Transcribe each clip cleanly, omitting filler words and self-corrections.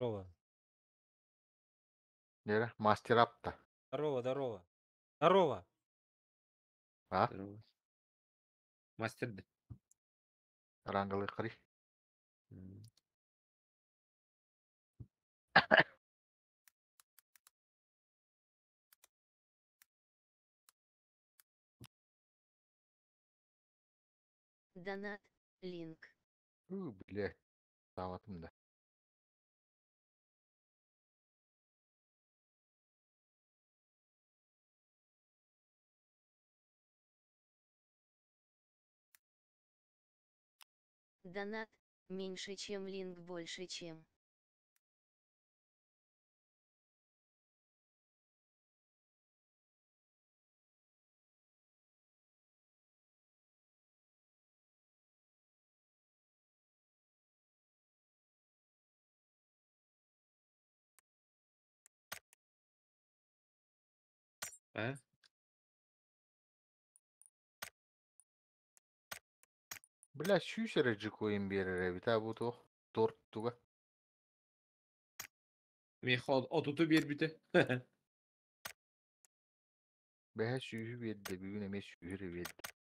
Здорово. Нера, мастер апта. Здорово, здорово. Здорово. А? Здорово. Мастер да. Рангалый қыры. Донат, линк. У, бля. Таватым да. Донат, меньше чем линк больше чем. А? Бля, сүүс эрэ жикуин биэрэр эбит аа бу туох торт туга. Миэхэ отуту биэрбитэ. Бэһэ сүүһү биэрдэ, бүгүн эмиэ сүүһү эрэ биэрдэ.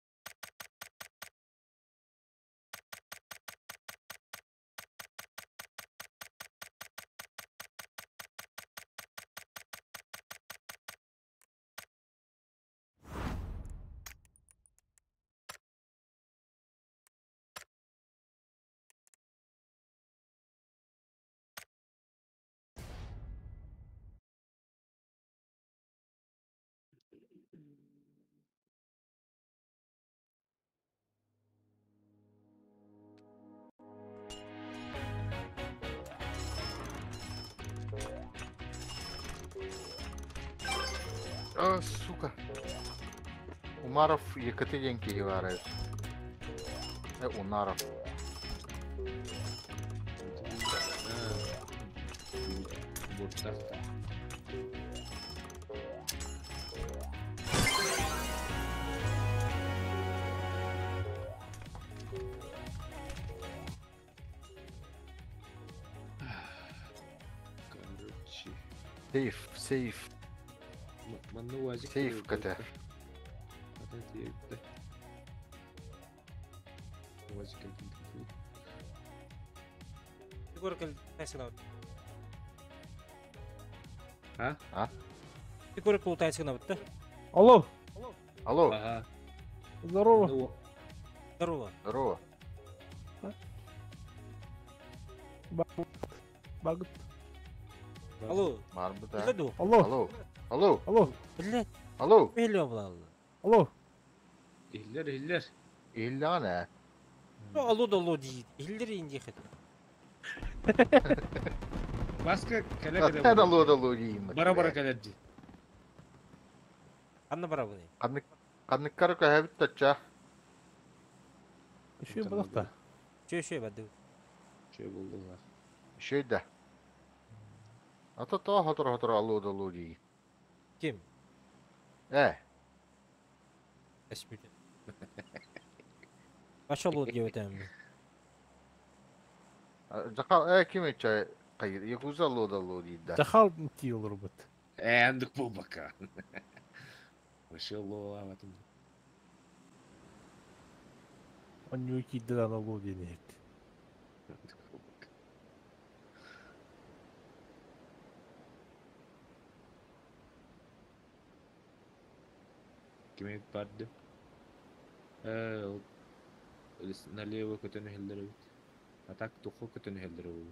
А, сука. Умаров ЕКТ диэн киһи баар эбит. Э, Унаров. Буртах. Короче. Сейф, сейф, Манна УАЗик сейф КТ. УАЗик Егор лутайсың. А? А? Егор лутайсың да? Алло, Алло, Ага. здорово. Ну, Здорово. здорово. Багыт. Алло. Барбы да. Куда Алло, Алло, алло, алло, Блядь, алло. миллион булалы. алло. Иллер, иллер. Илләгән ә. Ну, алло да алло дейді. Иллер инде хет. Баска кәлә кәлә. Аттан алло да алло деймін. Бара бара кәлә ди. Анна бара бұны. Қаннык қанныккар көһәбит тача. Еще балықта. Чө чө бады. Чөй булды ла. Шөйдә. Ата та хатыр хатыр алло да алло деймін. Ким? Э, Әсмүтен. Баш алло деп өтәм. Жақал, э, ким өтчә? Қайыр, Якуза алло да алло дейді. Жахал тиил робот. Э, андык бу бака. Вообще ло аватым. Он не уйти да на лоди нет. Андык бу бака. Ким барды? Э, налево көтөн хеллер бит. А так тухо көтөн хеллер бу.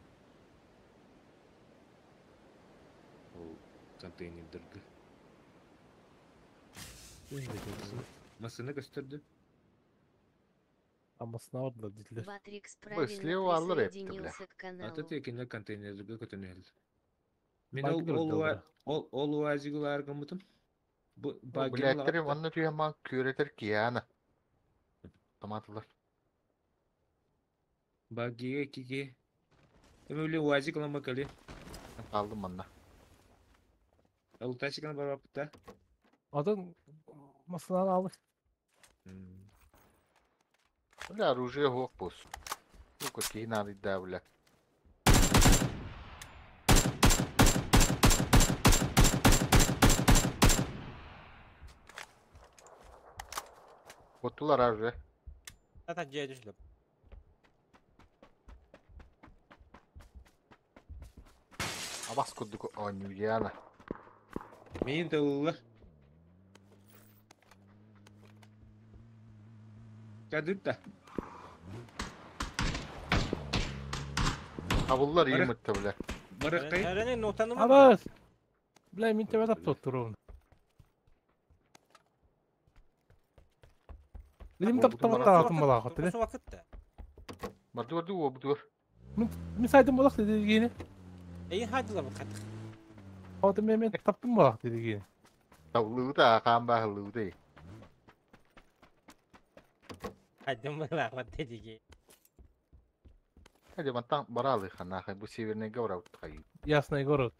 Ол контейнердерге. Масына көстөрдү. Амасына орда дитлер. Батрикс Бу правильно слева алыр эпти, бля. присоединился к Ата каналу. текинде контейнердерге көтөн хеллер. Мен ол Баггер ол дылда. ол ол уазигулар гымытым. Бу баггер Билеттерим онны түйеман күретер кияна. Томатылар. Баггиге киге. Эми уазик лама кали. Алдым манна. Ол тасикан бар бапта. Атын масынан алып. Бля, оружие хоқ бос. Сука, кейін да, бля. Куттулар уже. Zaten C'ye düştüm. Абас курдук оонньууйаана. Миин тыллар. Кәдүт да. Табыллар Бары- иимытта бile. Барыккай. Eren'in notanı mı? Абас! Бля, мин тебе таптап турабын. Билим таптабаттаатым балаахат эле. Su vakit de. Барды барды уобутугар. Мин сайдым балах дедигини. İyi hadi la bakalım. Аты мен мен таптым балах дедигини. Табыллыбыта хаан баахыллыбыта. Hadi mı la bak dedi ki. Hadi мантан бараалы ханаха бу северный гавра утхай. Ясный город.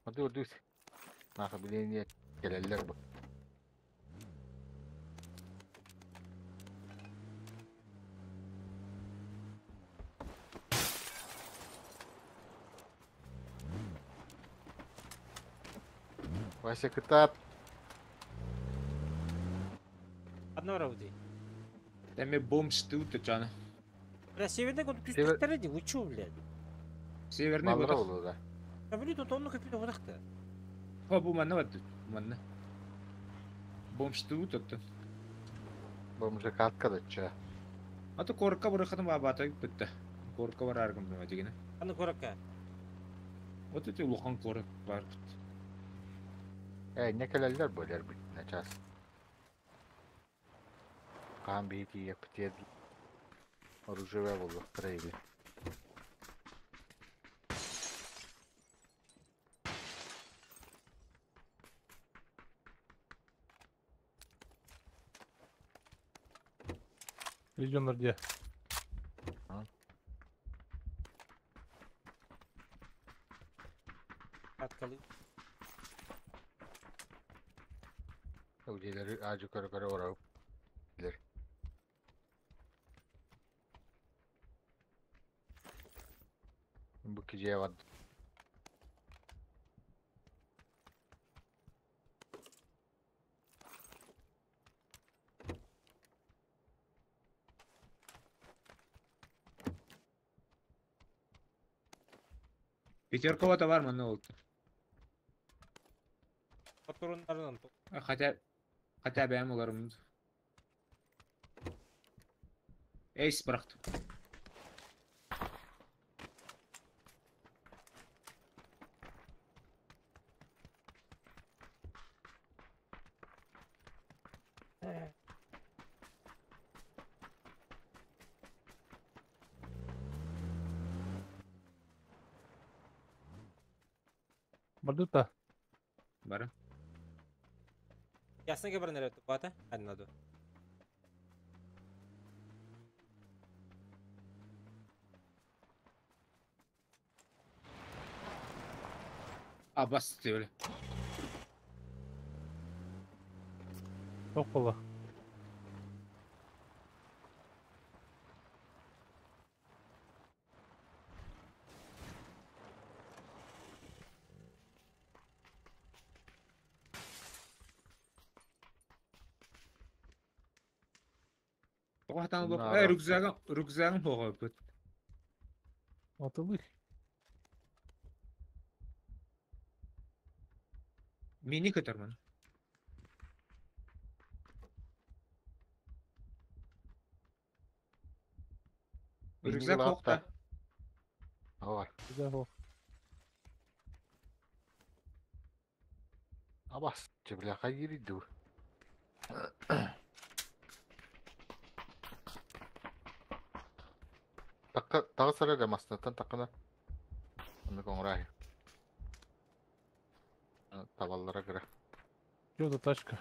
Барды барды. Наха биление келеллер бу. Вася кытаат. Adını var di. Теме бомж тут чана. Бля, северный год Север- küstükleri di uçu bile. Северный Баллара вот. болуда. Ya biliyor musun onu köpüğü odaktı. Ха бу манна бат. Манна. Бомж тут отто. Бомжа катка дача. Аты корка барыхатын бабата битте. Корка бар аргым дегене. Anı koraka. Вот эти улахан корок бар. Э, не келеллер болер бит начас. Хаан бити яптед. Оружие болу трейли. Легионер где? Atkalı. Öylelери ажы көрө көрө орап. Билер. Бу киже бар. Пятеркова бар манна болду. Patronlarından. Хотя хотя бэм оларым. Эйс бырахты. Бардыта. Бары. Ясна кебер nereye tuttu? Hadi nadu. Абас деп. Ток бола. Тоқтан бу. Нара. Э, рюкзагын, рюкзагын хогой бит. Атылых. Мини көтөрмөн. Мини Рюкзак лапта. хокта. Ой, Да, абас, бля, хайриду. Такка тагысара да мастаттан таккына. Аны коңрай. Табаллара кыра. Что за тачка?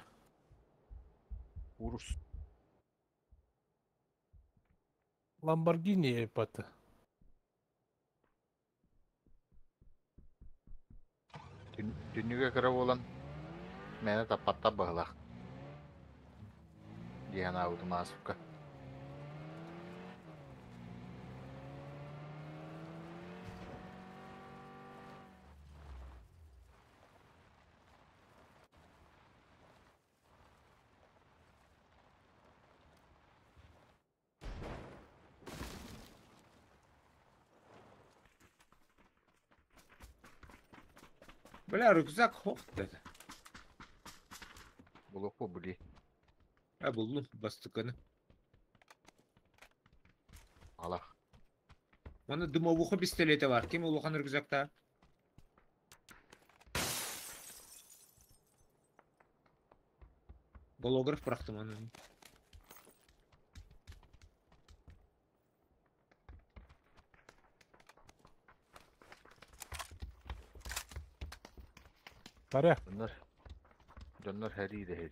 Урус. Ламборгини епата. Түннүгө кыра болан мени таппатта быһылах. Диэн аудым асукка. Бля, рюкзак хох dedi. Булуохпу били. Ha buldum бастыканы. Алах. Манна дымовуха пистолети бар. Ким улахан рюкзакта? Голограф бырахтым аны. Баря. Дьоннор. Дьоннор сэрии дэһэр.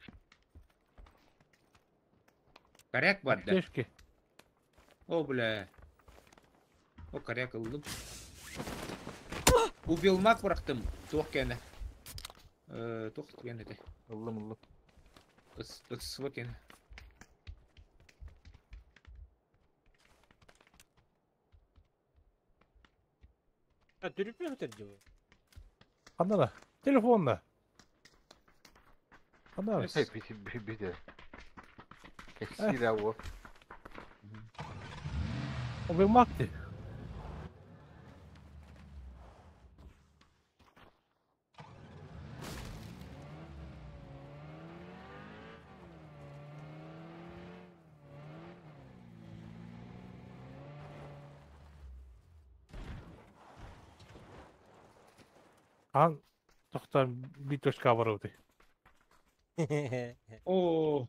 Коряк бар да. Аптечки. О, бля. О, коряк ыллым. Убил мак бырахтым. Туох кэнэ. Туох кэнэ этэ. Ыллым ыллым. Ысва кэнэ. А, түрүппү өтөр дии. Ханна да? Телефонна. Ханна? Эй, бити бити. Кэксиирэ уол. Убил дии. Хан тохтон бир точка барыбыт. О,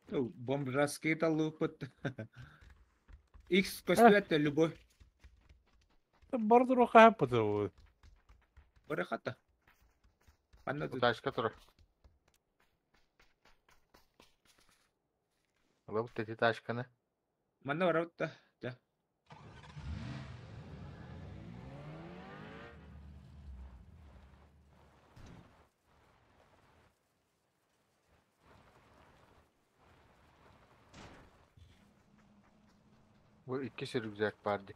бомжарский талыпыт. X көстүбэт любой. Бардыр хааппыт. Барахата. Анна тут. Тачка турар. Ылабыт эти тачканы. Манна барабыт да. Бу иккис рюкзак бар дии.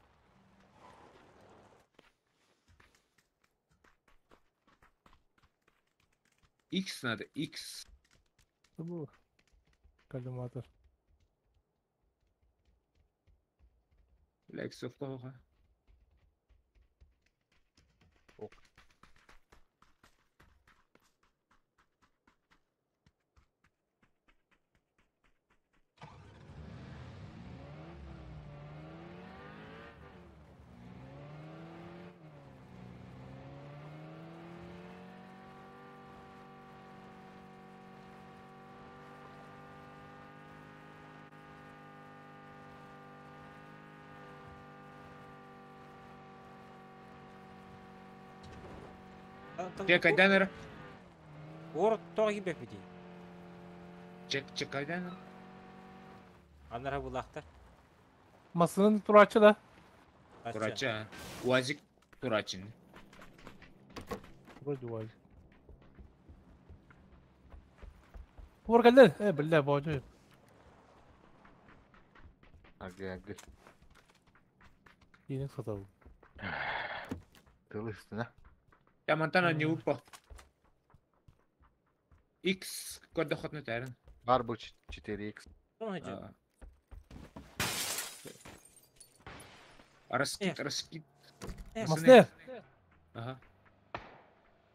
X надо, X. Бу коллиматор. Бля, иксовка хоха. Ок. Чекайдан Город тоҕо киирбэппитий? Чек чекайдан. Анара булаахтар. Масынын турачы да. Турача. Уазик турачин. Вроде уазик. Уор кэллэ. Э, бля, боочу. Ага, ага. Иник сатабы. Тыл үстүнэ. Я Монтана не упал. X көрдөхөтнө тәрин. Бар бу 4x. Раскид, раскид. Масне. Ага.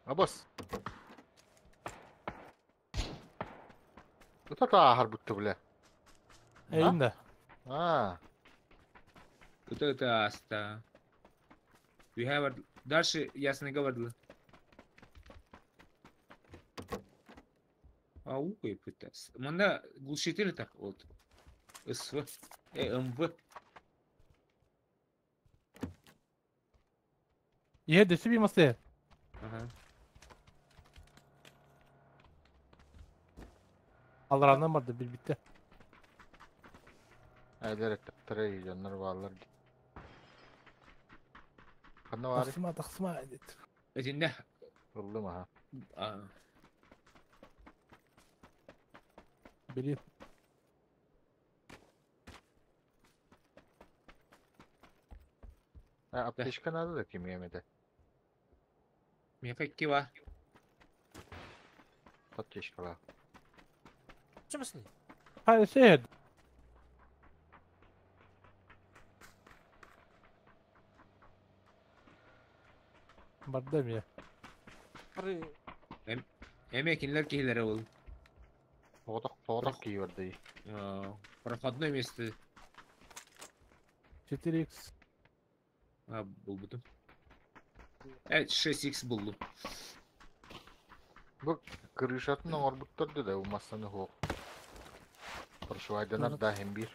Абас. Вот это ахар будто, бля. Эйинде. А. Вот это аста. We have a... Дальше ясно говорил. Ау, пытас. Манда глушитель так вот. СВ. МВ. Е, десиби масте. Ага. Алранан барды bir bitti. Айлар эттер жаннар баалар. Ханна бар? Тахсыма, тахсыма дет. Этинне. Ыллым аха. А. Били. А, аптечка надо да ким емеде. Мека кива. Аптечка бар. Чымысың? Hayır şey. Барды ми. Эмиэ кинилэр киһилэрэ ол. Тоҕотох тоҕотох киһи барда. Проходное место. 4x. А, булбутум. 6x буллум. Бу крышатын оҥорбуттар да умассаны суох. Прошивайданар да иһин биир.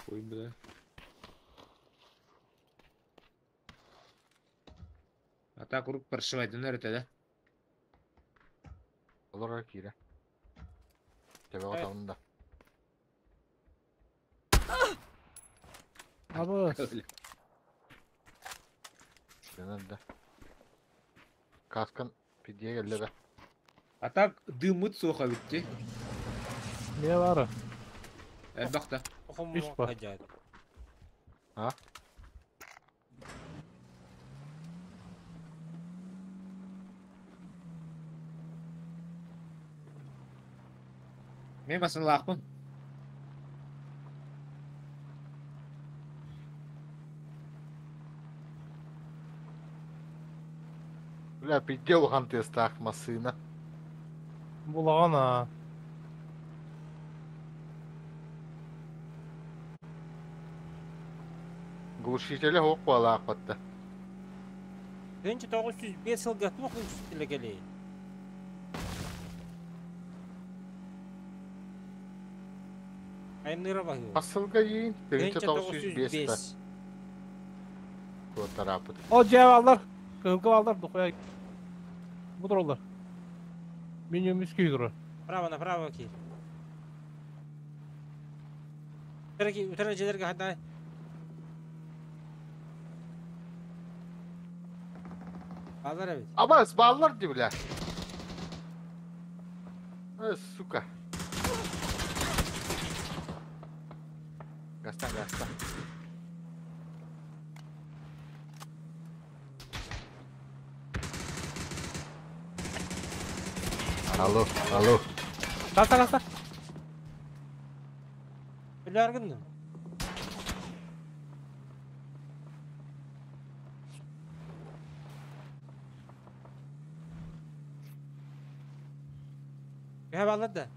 Ой, бля. А так урук прошивайданар это, да? Олорор киирэ. Төбөҕө табын да. Абыс. Дэнэр да. Каскан пидиэ кэллэ да. А так дымыт суох эбит дии. Не бары? Элбэх да. Үс бар. А? Мен масыналаахпын. Бля, пидиэ улахан тыастаах массыына. Булаҕан аа. Глушителэ суох буолаахпатта. 1905 сылга туох үксүтүлэ кэлей? Айныра баһыы. Хас сылга иин? 1905 та. Куотараапыт. О, дьэ баллар. Кыһылга баллар дохуя. Бу тураллар. Минимум үс киһи турар. Право направо киир. Утары дьиэлэргэ ханна Баалар эбит. Абас, бааллар дии, бля. Сука. Гастан, гастан. Алло, алло. Гаста, гаста. Өлөр гынным. Төһө бааллар да?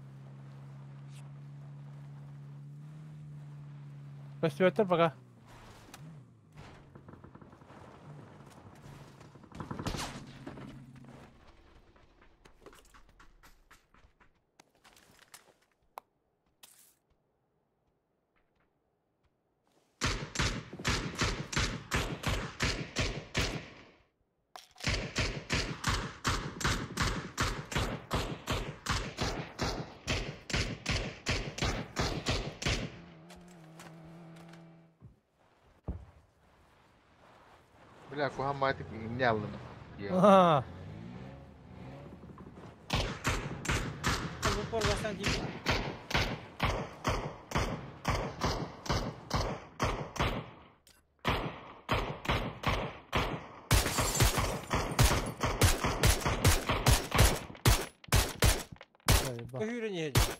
Көстүбэттэр пока. Бля, куһаҕан баҕайытык инньэ аллым. Аа. Бу бастан тиийбит. Ай, ба. Көһүүрэн иһэ дии.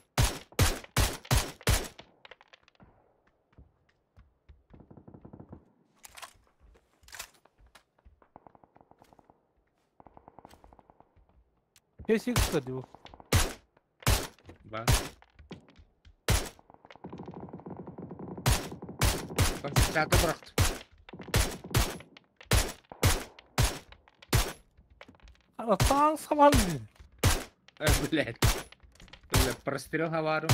6x дии бу. Ба. Концентраты бырахтым. Ана таң самал дии. Блядь. Бля, прострел хавару.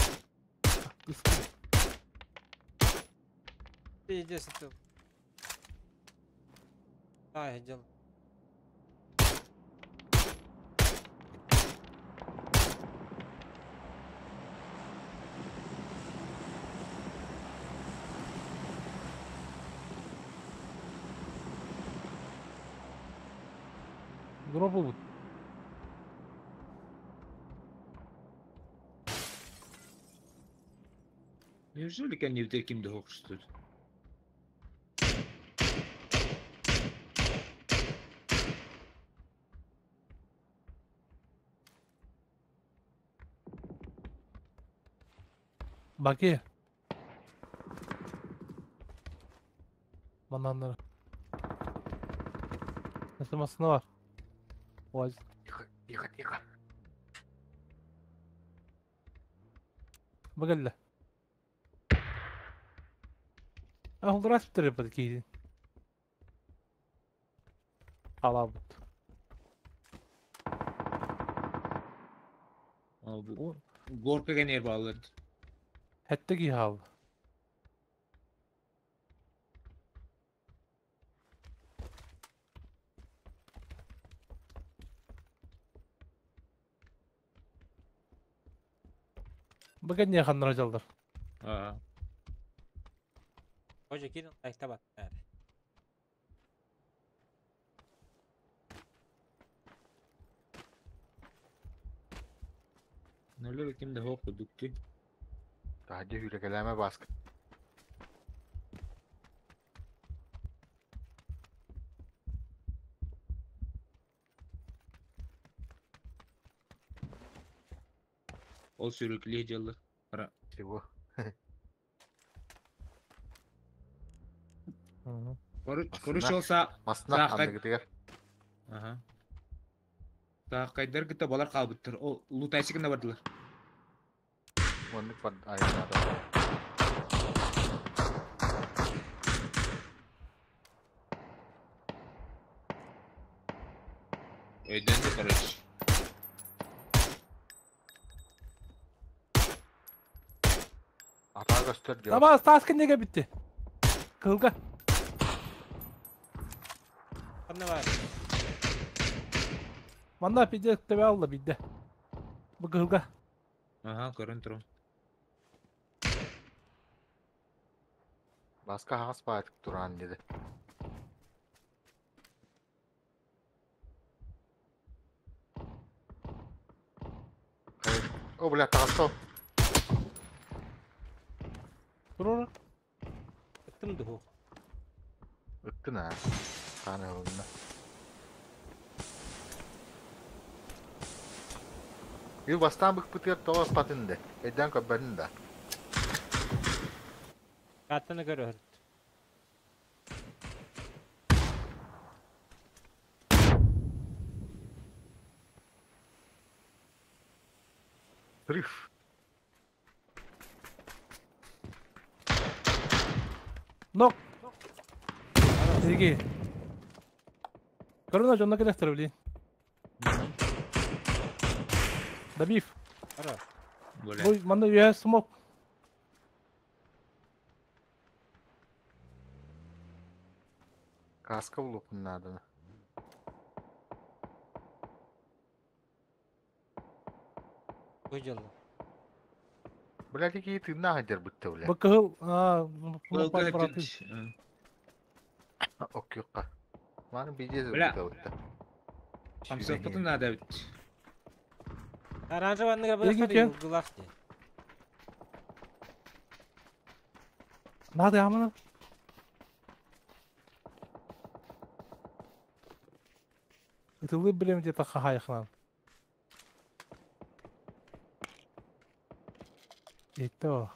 Пиздец это. Ай, дел. Дроп булбут. Неужели кэннибитигэр ким да суох что ли? Баки. Мананнары. Nasıl masına var. Уаз. Тихо, тихо, тихо. Бу кэллэ. Аһылдырас бүтэр киһи. Халаабыт. Бу горка гэнээр бааллар. Сэттэ киһи хаалла. Бу кэнниэ ханнара дьаллар. Аа. Хожа киирэн лайкта баттаар. Нөлөр ким да хоох курдук дии. Таһырдьа сүүрэкэлээмэ Бааска. Ол сүрүкүлүү дьыллар. Чего? Короче, ол са Масына Саахай- анныгытыгар. Аха. Саахайдар кытта балар хаалбыттар. Ол лутайсы гына бардылар. Оннук бар айаннаата. Өйдөннү короче. Атаа көстөр дьон. Таба таас кэннигэ бүтте. Кылга. Ханна баар? Манна пиздец тэбэ алла биирдэ. Бу кыһылга. Аха, көрөн турун. Бааска хаҥас баайтык тураан диэди. О, бля, таҕыста ол. Туруора. Ыттым дуу. Ыттын аа. Хаан ылынна. Ил бастаан быкпытыгар тоҕо ыппатын да, өйдөөн көрбөтүн да. Картаны көрөһүт. Срыв. Нок. Сергей. Корона дьонно кэлэхтэр блин. Добив. Ара. Бля. Бу манна үөһэ смок. Каска булуохпун наадана. Бу дьолло. Бля, киһи тыыннаах сылдьарбыт да, бля. Бу кыһыл аа Кылга браты. Оккуохха. Маны биде Бля. бытта. Хамсыахпытын наада эбит. Оранжевый анныгар Билигин бырахтар киэн. юлгулаах дии. Надо амана. Ытылы билем где-то хахайхнан. Это.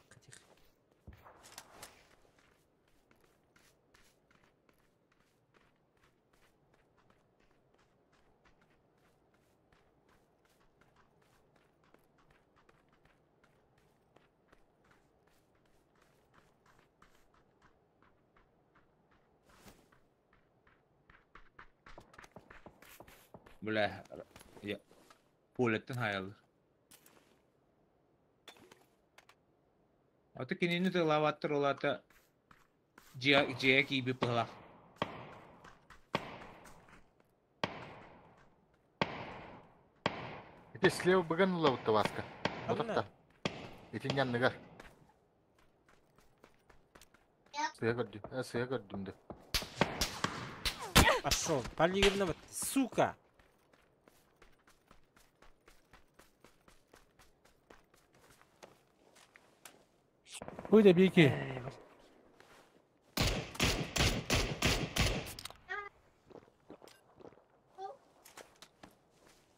Бля. Я. Полеттен хаялыр. Аты кинини тылаваттыр олата дьиэ кииби пыһылах. Ити слева быган ылабытта Васка. Ханна? Ботохта. Итин янныгар. Сыа көрдүм. Э, сыа көрдүм да. Пошел. Полигонно вот. Сука. Хуй бики.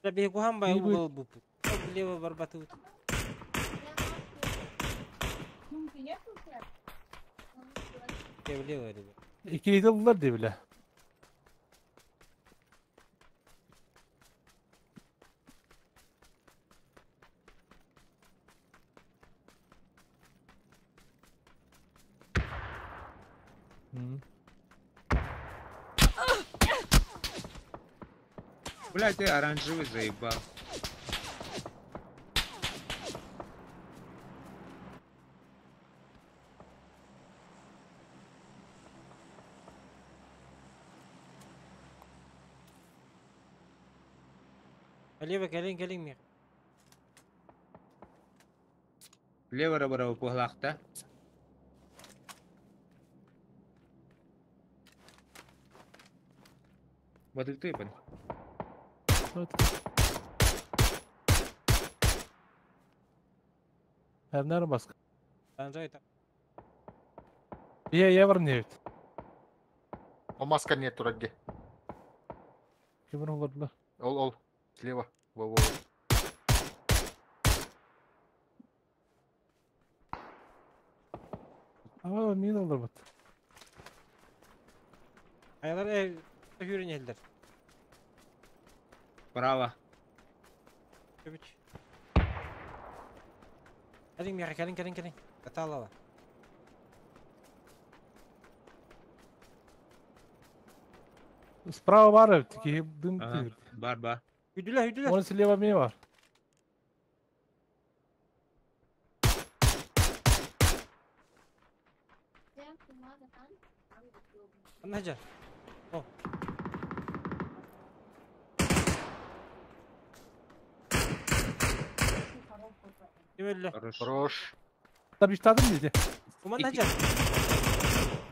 Да бегу бай Не будет. угол бупут. Влево барбатут. Я влево, ребят. Икилиде булар дии бile. Бля, ты оранжевый заебал. Лево кэлин кэлин мир. Лево рабара пуһлахта. Батыктыйпын. Эрнер баска. Анжай Ие, ие бар не бит. О маска нет турар дии. Кимин олордулар? Ол ол. Слева. Во во. Аа, мин олорбут. Аялар хүрен елдер. Право. Көбүч. Кэлин миэхэ кэлин кэлин кэлин. Каталала. Справа бар эбит, киһи дым Ага, тыыр. бар бар. Үдүлэ үдүлэ. Оны слева мне бар. Анна жа. О. Ким Хорош. Хорош. Табиштадым диде. Куман жа.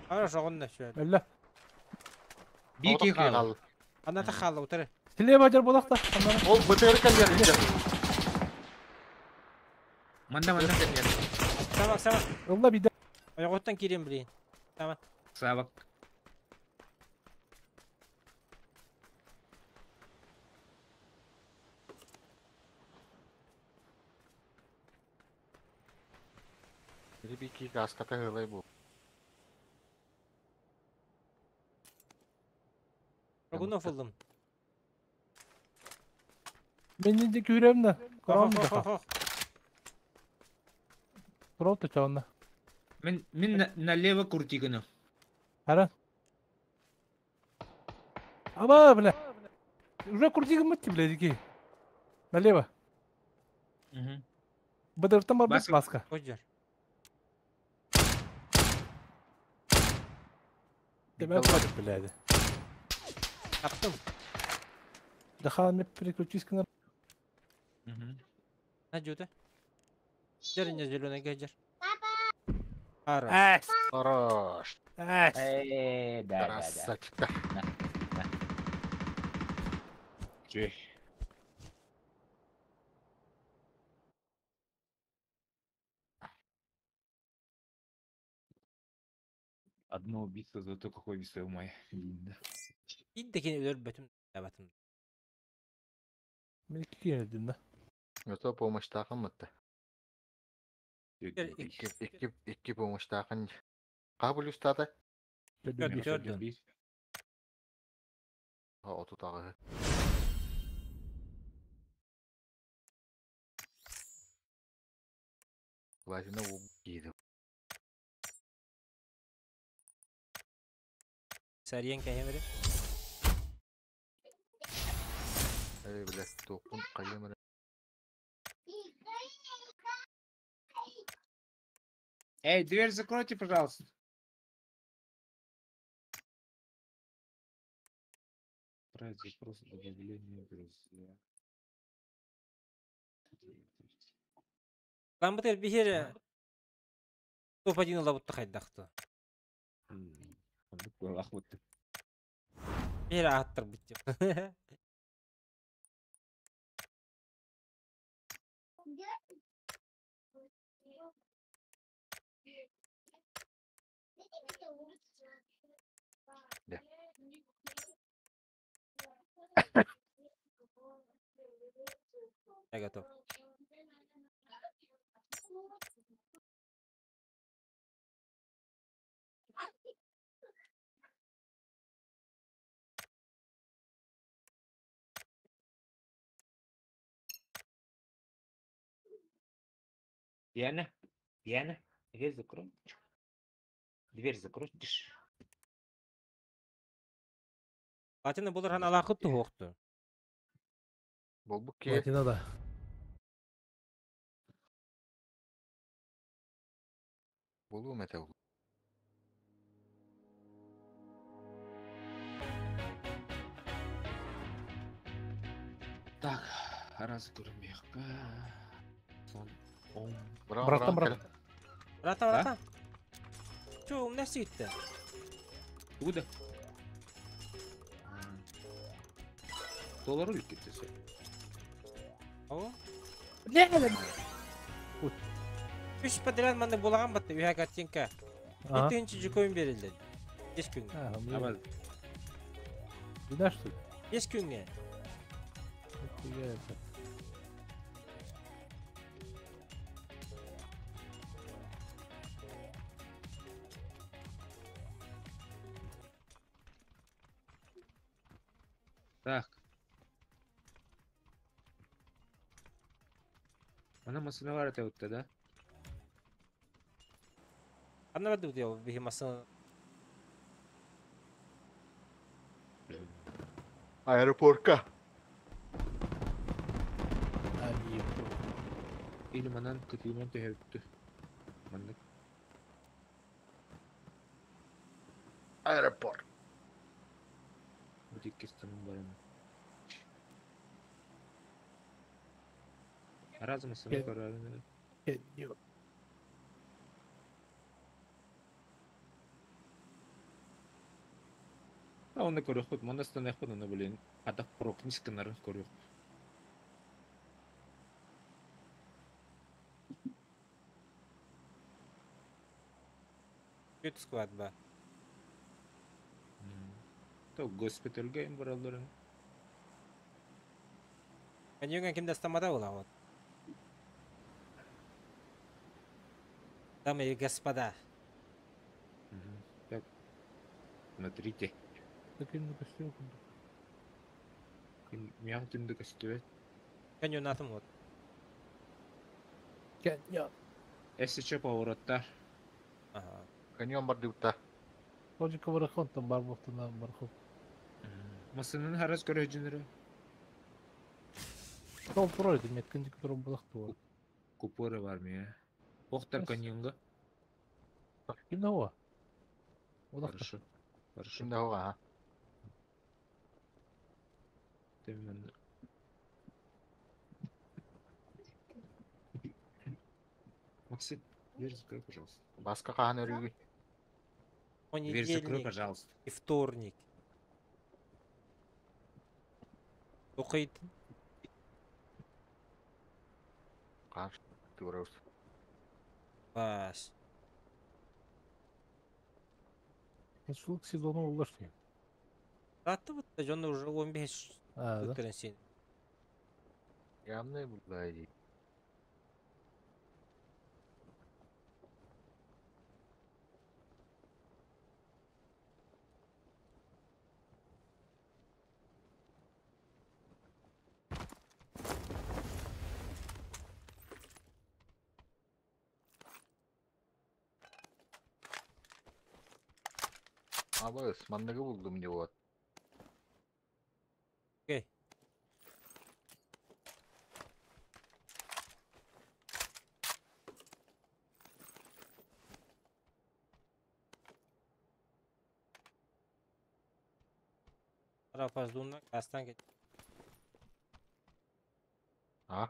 Хорош оҕонно шө. Әллә. Бики хал. Анна та хаала утары. Слева жар болақта. Ол БТР кэллэр илдьэр. Манда манда. Сабак сабак. Ылла биде. Ойоҕуттан киирэн билин. Тама. Сабак. Бики гаската хылай бу. Рогунов ыллым. Мен инде күрәм дә. Корам Хо да. хо хо. Корам та чавна. Мин мин налево крути гына. Хара. Аба, бля. Уже крути гыммыт, бля, дики. Налево. Угу. Быдыртан бар Баска. баска. Ходжар. Демек бар, бля. Аттым. Даха не переключись на Угу. На жута. Жар зеленый гажар. Хорош. Әс. Хорош. Әс. Э, да, да, да. Красавчик. Чё? Одно убийство, зато какой весомое. Видно. Иддекини өлөр бөтүм табатым. Мен киердим да. Зато помощьтаахын мытта. Икки. Икки икки икки помощьтаахын. Хаа плюстаата? Төрт, төрт. Отут аҕыһы. Лазина уу кииди. Сариен кәһемере. Эй, бля, туохпун хайым эрэ. Эй, дверь закройте, пожалуйста. Отправить запрос о добавлении в друзья. Там бытыр биһир топ-1 ылабытты хайдахты. Ахмытты. Биһир ааттыр бит. Да. Я готов. Диана, Диана, дверь закрой. Дверь закрой. Тш. Платина булар хан алаакыт туһуохту. Болбук ки. Платина да. Булуум этэ ол. Так, раз көрүмүөххэ. Сон ом. Браво, Братан, браво, брат. кэлин. Братан, братан. Чо, умна ситте. Тугу да? Доллар үлкетте сө. О. Не Үс подряд манна булаган батты үһә картинка. Ага. Итинчи жукоин берилди. 5 күнгө. А, мне Аба беда, что ли? 5 күнгө. Нихуя это. Так. Ана масына бар эте утта да? Анна барды дел биһи масын. Аэропортка. Они. Или манан кытыйман төһөптү. Маннык. Аэропорт. Бу иккистанын барым. Раз масына Ке- көрөрүн. Каньон. А оны көрөхөт, манастан эхот аны билен. Ата прокнисканарын көрөх. Күт склад ба. То госпитальга им бараларын. Каньонга ким дастамада була вот. Дамы и господа. Так. Смотрите. Таким на костюм. Мяу түндө көстүбөт. Каньон атым вот. Каньон. СЧ повороттар. Ага. Каньон бар диутта. Логика варахон там бар бухтана бархов. Масынын харас көрөжүнөрү. Сол пройду, нет, кендик турум булахту. Купоры бар ме. Охтар Yes. каньонга. Ким да Улахта. Хорошо. Хорошо. Кимде хоға, а? Темен. Максим, дверь закрой, пожалуйста. Баска хаан өрүгү. Дверь закрой, Понедельник пожалуйста. и вторник. Оқит. Хаан туурабыз. Бас. Сулук сезону улашты. Ратты вот, жонно уже 15 А, да. өтөрөн сен. Явный булай. Абы, манныгы булдум не вот. Окей. Арапаздуна кастан кет. А?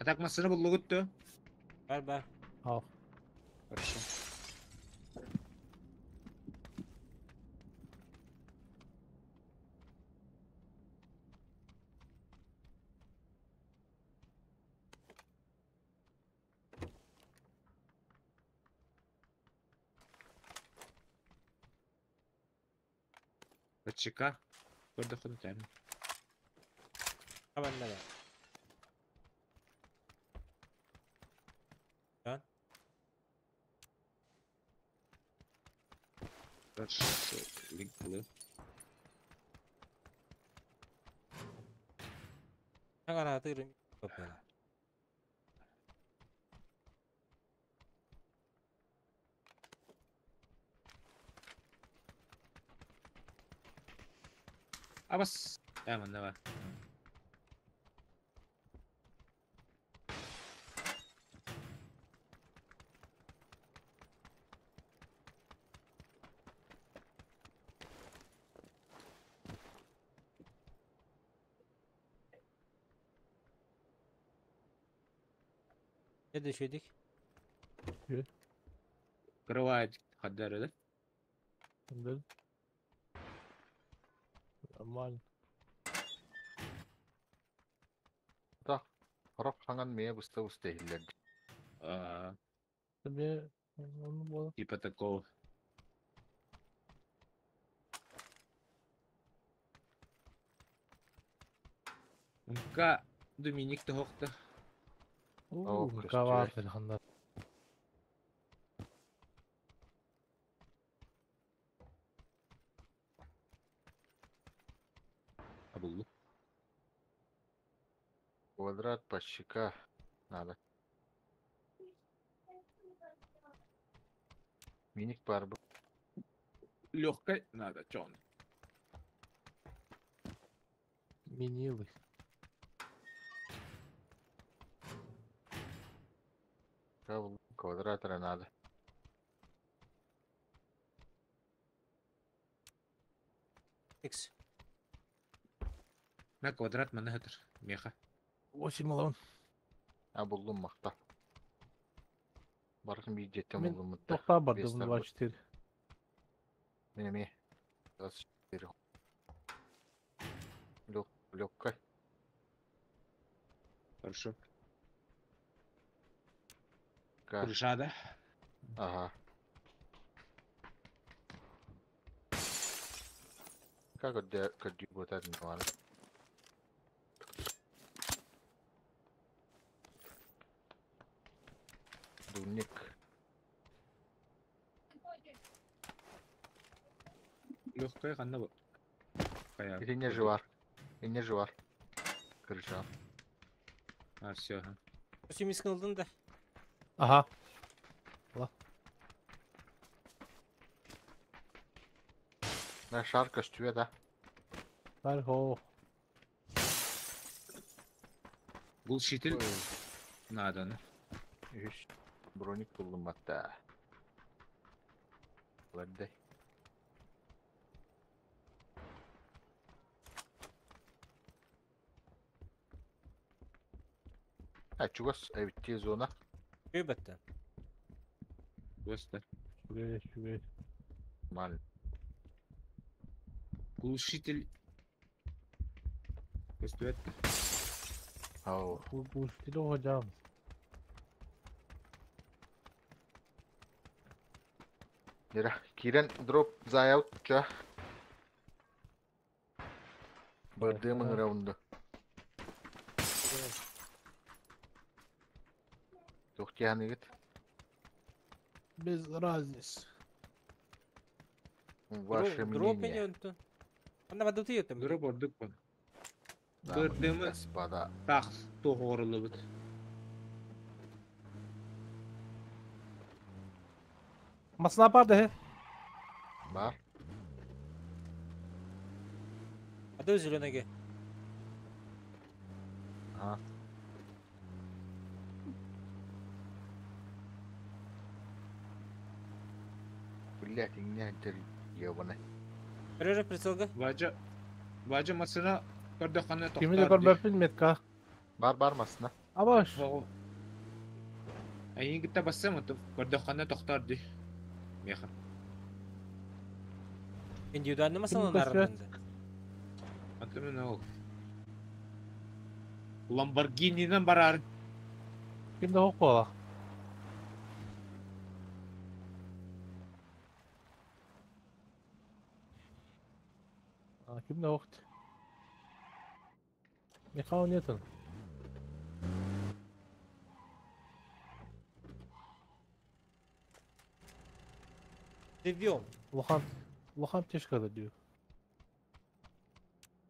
А так массыына буллугут дуо? Бар бар. Ал. Хорошо. ЧК. Көрдөххүнэ тээм. Хабанна бар. Lan. Хорошо. Линк Хагараатыырым коппула. Абас. Ээ манна бар. Ne düşürdük? Кровать хаддар да? Да. Нормально. Хорох хаҥан миэ быста-быста иһиллэр. А, Тебе он был. типа такого. Умка Доминик тоһохто. О, Кавар көстүбэт. ханна. Абуллу. Квадрат по щека надо. Миник бар бу. Легкой надо, чё он? Минилый. Квадрат надо. X. На квадрат манна хатыр. Меха. 8 алабын. А буллум махта. Барытын биир дьиэттэн Мин буллуммут да. Тоқтаа барды Бестар бу. 24. Мин эмиэ. 24. Лёг, легкая. Хорошо. Ка. Крыша, да? Ага. Как вот вот это не ладно. Дурник. Легкая ханна бу. Кая. Или не жевар. И не жевар. Крыша. А, все, ага. Семисkin ылдың да. Ага. На шар көстүбэ да. Бар хо. Глушитель надо, ну. Үс. Броник буллум атта. Ладдай. А чугас эбитти зона. Көбөттен. Просто. Шүгэй, шүгэй. Нормально. Глушитель. Көстүбэт. Ау. Бу стиль hocam. Нера. Кирен дроп заяутча. Бардымын раунда. Тохтяныгыт. Без разницы. Ваше Дроп мнение. өнтөн. Анда бады түйөттüm. Дроп ордук бу. Дамы и Бардымы господа. тах тоҕорулубут. Масына барды he. Бар. Ады зеленеге. Ага. Блять, меня ебаный. Көрөрө прицелга. Важа Важа масына көрдөххөнө Кими де тохтоор дии. көрбөппүн метка. Бар бар масына. Абаш. Эйигин кытта бассам оту көрдөххүнэ тохтоор дии. Миэхэ. Индивидуально Ким масалан көстүбэт? арынды. Антон мен ол. Ламборгининан бараар. Ким да хоқ буолла. Ким да хоқ. Никого нету. Живем. Улахан улахан птичка да дүү.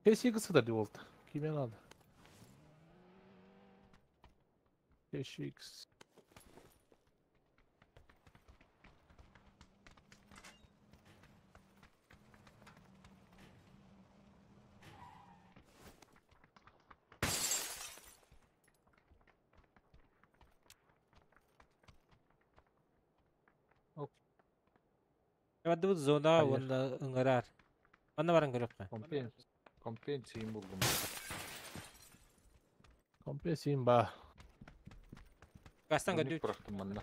Кэси да дүү болду. Киме надо? TX. Бадыбыт зона Hayır. уонна ыҥырар. Манна баран көрүөххэ. Компенс. Компенсиин булдум. Компенсин ба. Гастан Günlük көтүт. bıraktım bana.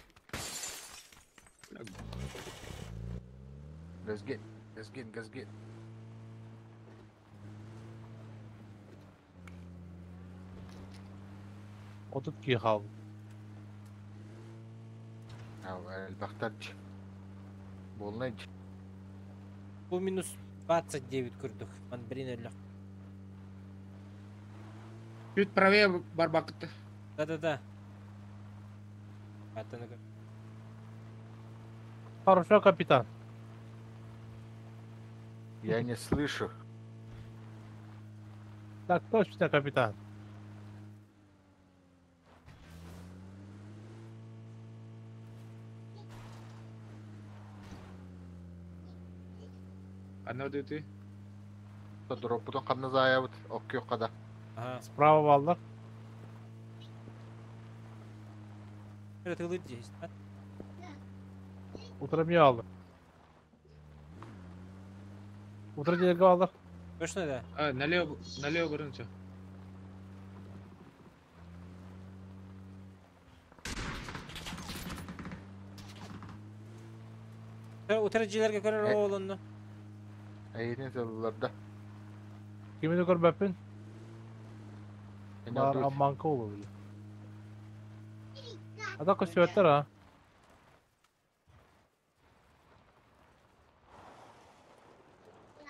Gaz git. Gaz git, gaz git. 32 хаалбыт. Элбэхтэр Буолнай Бу минус 29 көрдүк. Ман бирин өллөх. Чуть правее барбакыты. Да-да-да. Аттаны көр. Хорошо, капитан. Я не слышу. Так точно, капитан. Анна ты. Дроппутун ханна заябыт. Оккё када. Ага. Справа баллар. Тылыр здесь. Утром я алды. Утро дерге алды. Точно да? А, налево, налево барынча. Утро дьиэлэргэ көрөр оҕолонно. Эйини тылларда. Кимini көрбөппүн? Эне Бар отут. амманка болу били. Ада көстүбэттэр а.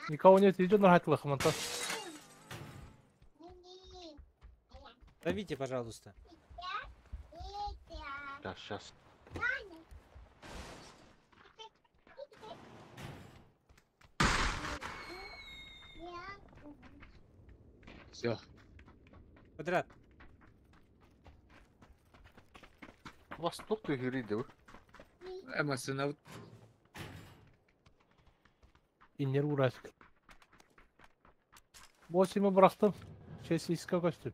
Никого нет, идет на хатылых манта. Давите, пожалуйста. Сейчас, сейчас. Все. Квадрат. Восток ты гириди. Эмоционал. Иннер uğraştık. Bosimi bıraktım. Chase көстүм.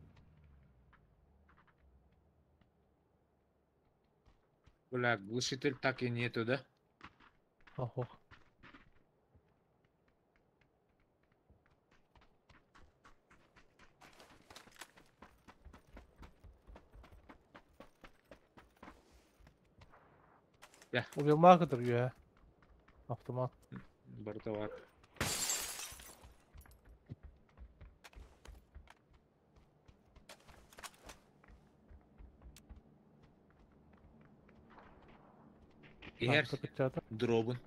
Бля, глушитель так и нету, да? Охо. Я. Убил маркетер, я. Автомат. Бортовар. Иһэр дробун.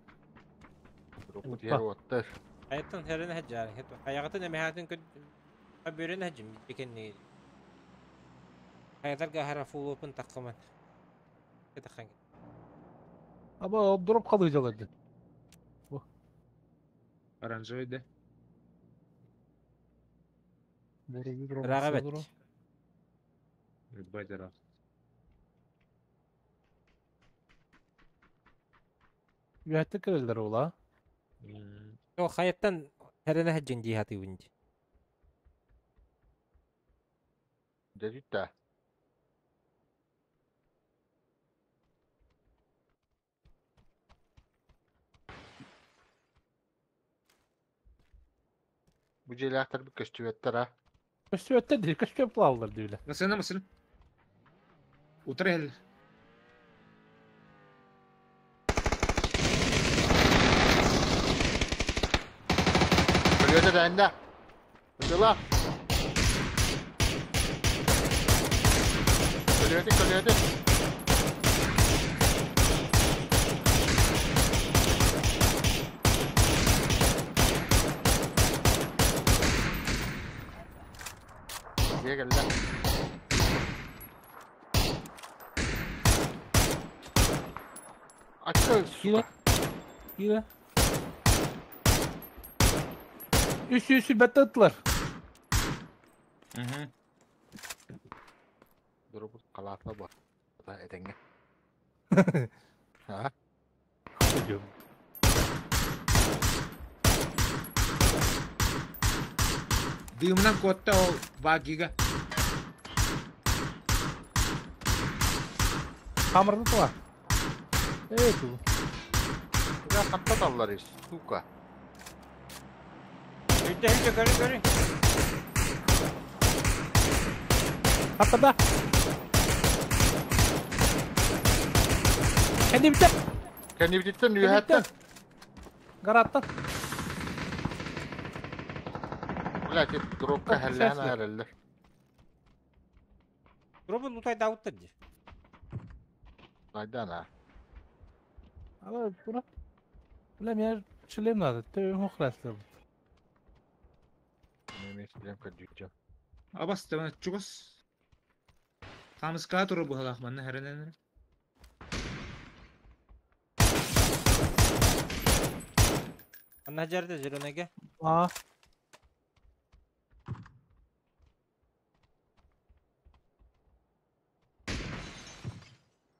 Дроппут yer оттар. Айттан хэрэн хаджаар. Хаягатын эмэхатын көд бөрөн хаджим бикенни. Хаятарга хара фулопун таккаман. Кетахан. Ama o drop kalacaklardı. Оранжевый, да? Рагабет. Ебать, ра. Üyette kırılır ola. О хаяттан хэрэн хаджин ди хаты винди. Дедит да. Бу желяктар бу көстүбэттэр а. Көстүбэттер değil, көстүбэт булалар diyorlar. Машина, машина. Утары иһэллэр. Өлүөтэ дэһиннэ. Ытыла. Көлүөтүн, көлүөтүн. Дьиэ кэллэ. Ачча, Киирэ. сука. Киирэ. 300 бэттэ ыттылар. Мгм. Дурубут халаатла бу. Этэҥҥэ. А? Дымынан куотта ол багига. Хамырды тула. Эй, ту. Я хантан сука. Үйдэ үйдэ көрү көрү. Хаттада. Kendi bitti. Кэннибититтэн үөһэттэн. Гараттан. Блядь, дропка Так, хэллээн сейчас. эрэллэр. Дробун лутайдаабыттар дии. Найдан а. Ала бура. Бля, меня шлем надо. Ты хохластыр. Мен шлем көрдүүчү. Абас табана чугас. Хамыска туру быһалаах манна хэрэнэн. Анна жерде зеленеге. А,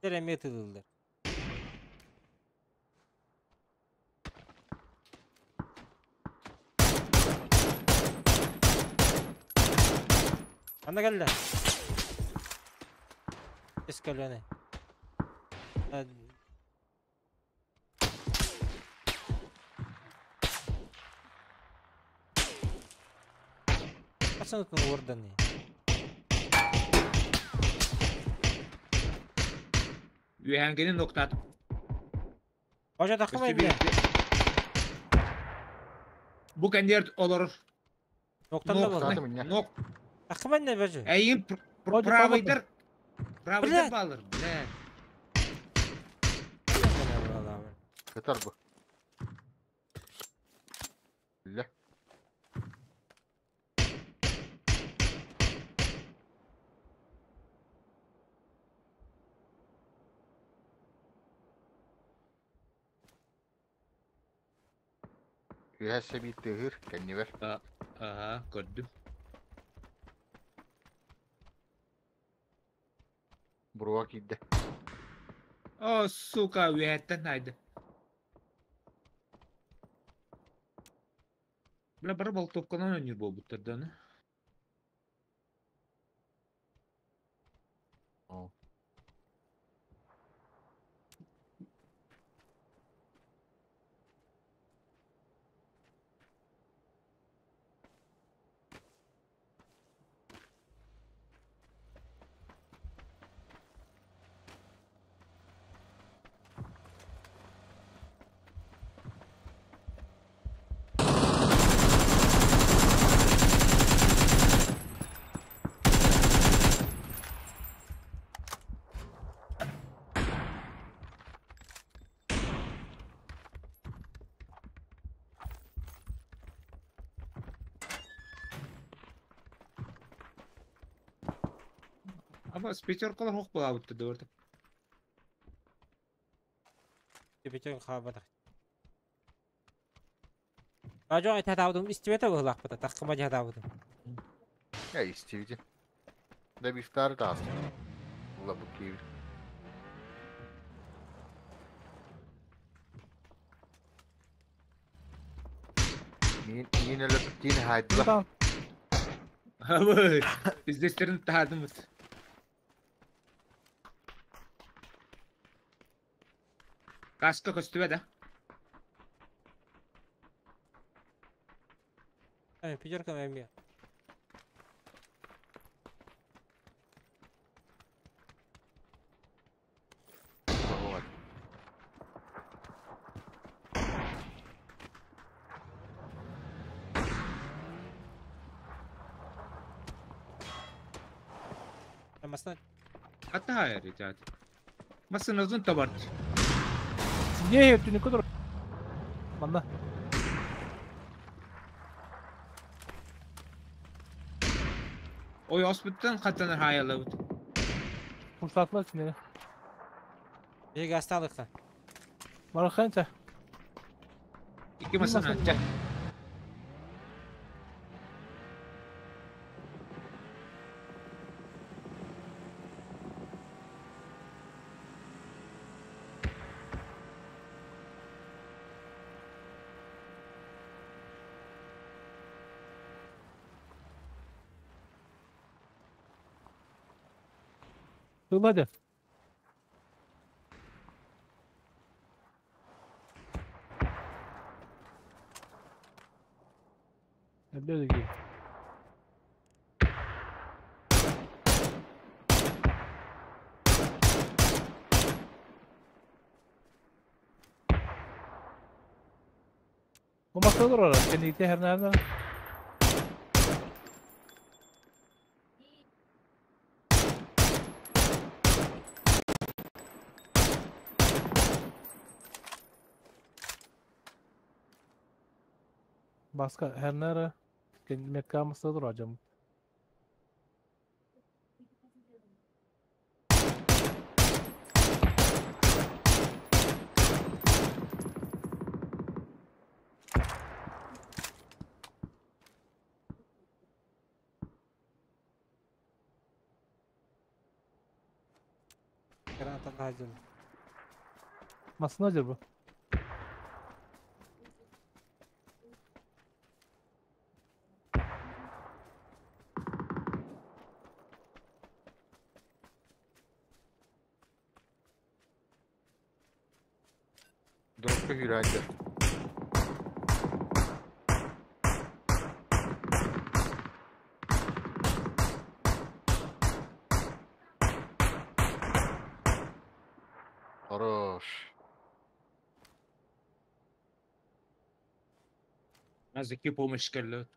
Эми тылылды. Анна келді. Эскалёны. Қашан өтін орданы? Үөһэнгини ноктаат. Бажа тақымай бile. Бу кэнниэр олорор. Ноктан да болды. Ноктан. Меня. Нок. Тақымай не бажа? Эйин Вроде правыйдар. Правыйдар Блядь. балыр. Бля. Кытар бу. Бля. Үөһэ биир тыһыр кэннибэр. Ага, көрдүм. Буруга киирдэ. О, сука, үөһэттэн айды. Бля, бары болтовканан өнүр буолбуттар да аны. О. Ама спецеркалар хоқ буолаабыттар да барда. Тепетен хабатах. Бажа айта таудум истибете быһылаахпыта таххыма дьадаабытым. Я истибити. Да бифтары таас. Ула бу киир. Мин мин өлөптин хайдла. Там. Абы, издестерин таадымыт. Каска көстүбэ да. Пятерка эми. Масына Хатта хайар итят. Масыназын табарт. Не өттүнү көтөр. Манна. Ой оспуттан хаттан хаялабыт. Fırsatlar içinde. Биһиги астаалыкта. Бараханча. Икки масына. Ча. Hadi. Ne ki? Bu masalar orada. Kendi her nerede? Баска her nere? Kendi metka masalar acaba. Граната хазин. Masına acaba? Dropka hüracı. Хорош. Азыки помощь кэллэт.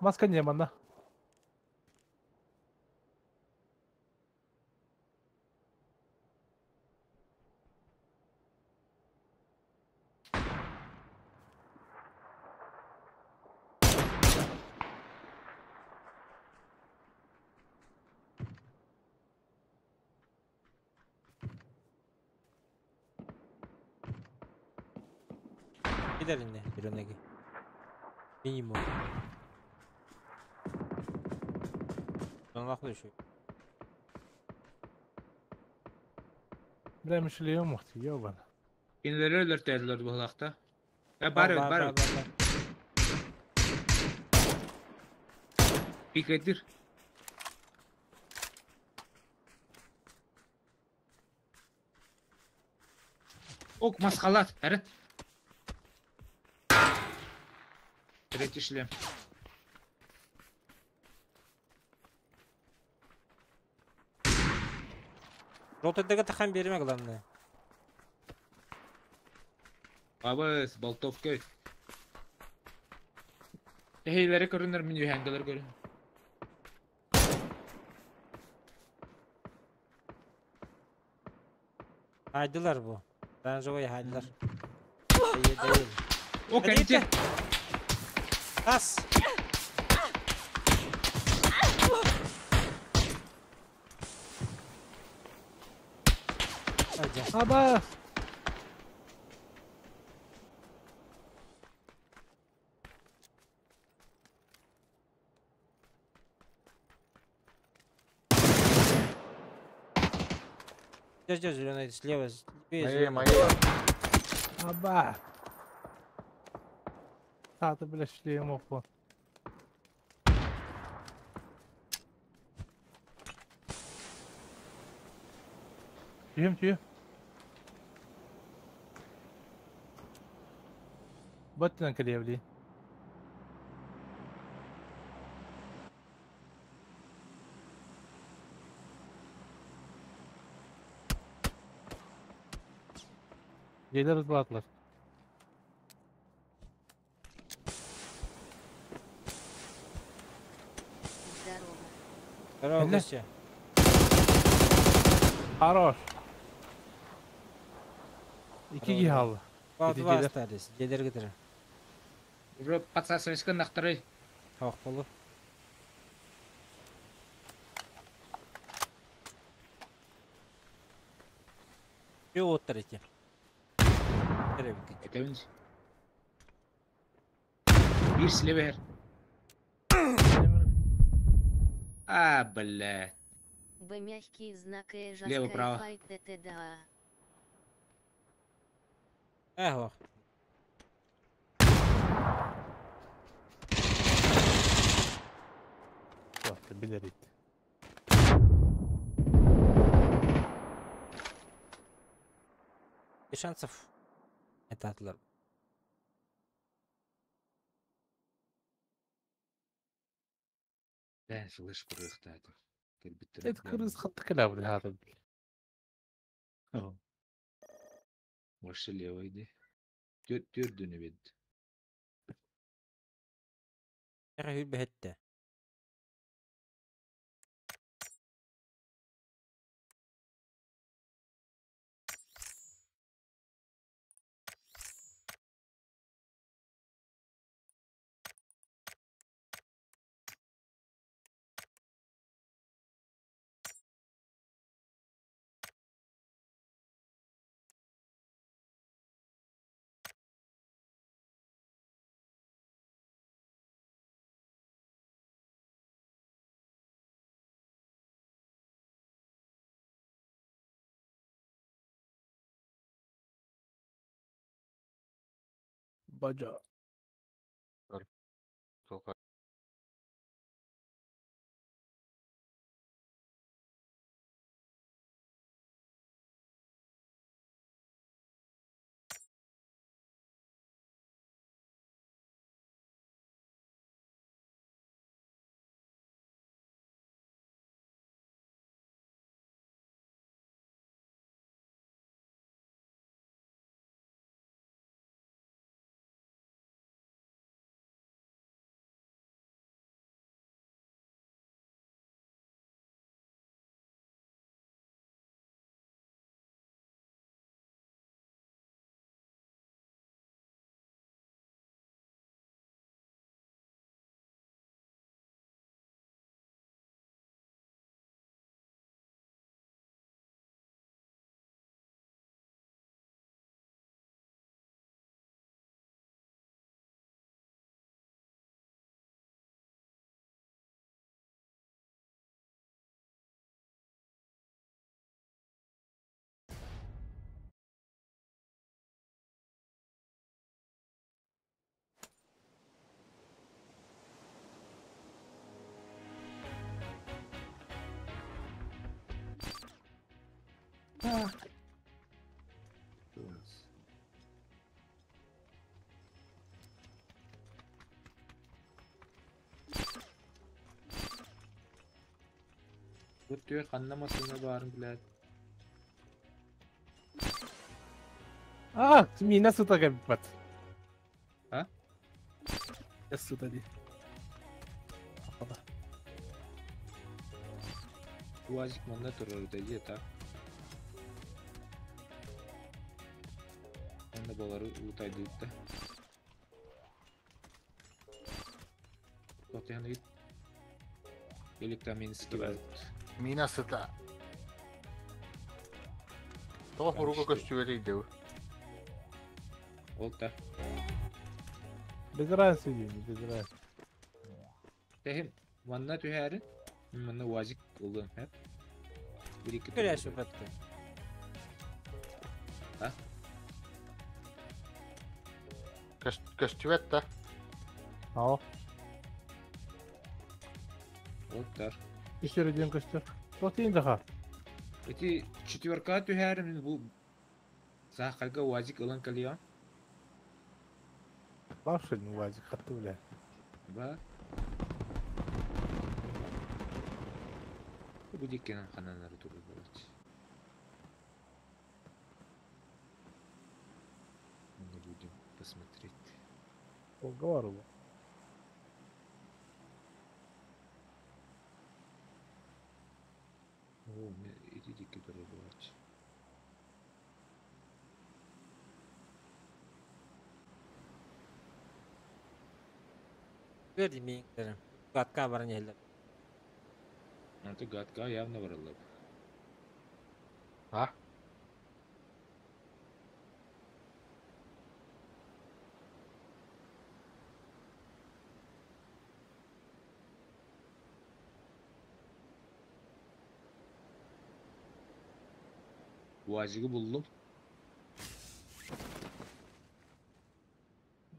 Маска не манна. Gidelim bir Минимум. Донлахлы еще. Бля, мишлеем мухти, ёбана. Кинилери өлөртөөлөр буолахта. Э бар Бар, бар бар, бар. Пикетир. Ок, масхалат, әрі. Третий шлем. Ротодага тахан берме главное. Абыс, болтовка. Эхейлери көрүнөр, мин үйәңгелер көрүн. Хайдылар бу. Оранжевый хайдылар. Değil değil. О, кәнте. Тас. Hadi. Аба! Держи, зеленый слева, левее Мои, зеленый. мои. Аба! Тата, бля, шлем опа. Түйем, түйем. Баттынан кілевли. Дьиэлэр ытылаатылар. Здорово. Здорово, Кэллэ. Костя. Хорош. Икки киһи Здорово. хаалла. Два Ити два дьиэлэр. остались. Дьиэлэр кытары. Уже подсасывайска нахтары. Хоох болу. Үө уоттар ити. Эрэбикки. Этэбин. Биир силебер. А, бля. Б мягкий знак Э Лево, жесткая право. файт ТТДА. Э, хоох. Суохта билэр ит. Без шансов. Это атлар. Бэн слышь курыхтаатым. Кэлбиттэр Эт кырыс хатты кэлэбит хаата. Вообще левый иди. Түрдүнү бит. Эҕэ хүрбэһэттэ. Бажа. Тока. Бу түөр ханна масына баарын билээт. А, мина сыта кэлбэт. А? Сыта дии. Уазик манна турар дии так. Онно балары утайдыытта. Тотыһан ыйыт. Электроминский Давай. Мина сыта. Тоҕо хуруга көстүбэтий дуу? Ол та. Без разницы дии, без разницы. Тэһим манна түһээрин. Манна уазик ылыам хэп. Бир икки Көрәш турбут. баттı. А? Көстүбэт да. Aa. Ол тар. Көстөр диэн көстөр. Туох тиийин даха? Эти четверка түһээрин бу саахарга уазик ылан кэлиэҕим. Бафшин УАЗик хатты бля. Ба. Бу диккенен хананары турар буолааччы. Волга бар ол. Оо, мен ити дикки турар буолааччы. Көрдүм мииҥнэрим. Гатка баран иһэллэр. Аты гадка явно бараллар. А? Уазигы буллум.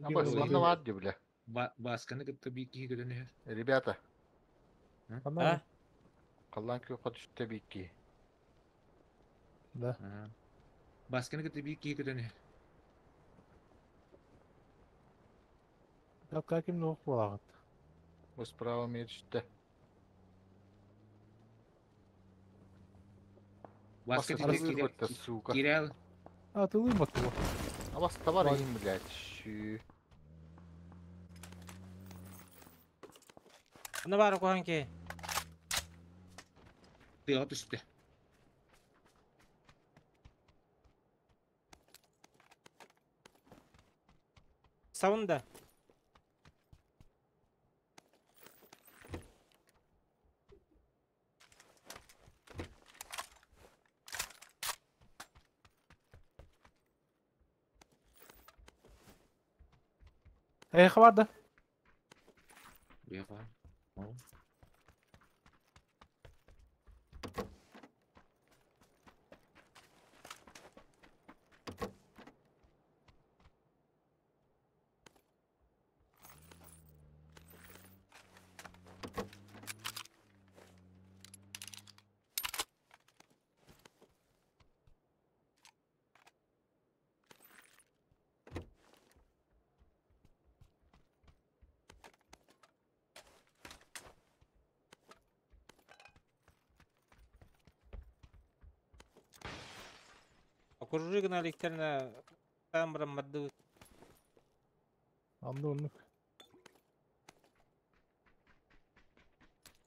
Абы, манна баар дии бля. Баасканы кытта биир киһи көтөн иһэр. Ребята, А? халлаан күөххэ түстэ биир киһи. Да. Баасканы кытта биир киһи көтөн иһэр. Капка ким нуох буолаҕыт? Бу справа эмиэ түстэ. Бааска Баста сука. Кирилл. А, ты лыма тула. А вас товар им, блядь. Щи. Аны баар куһаҕан киһи. Тыаҕа түстэ. Саунда. Эйиэхэ бар да? Уйаха. Окружи гына иликтэринэ таан баран бардыбыт. Анды оннук.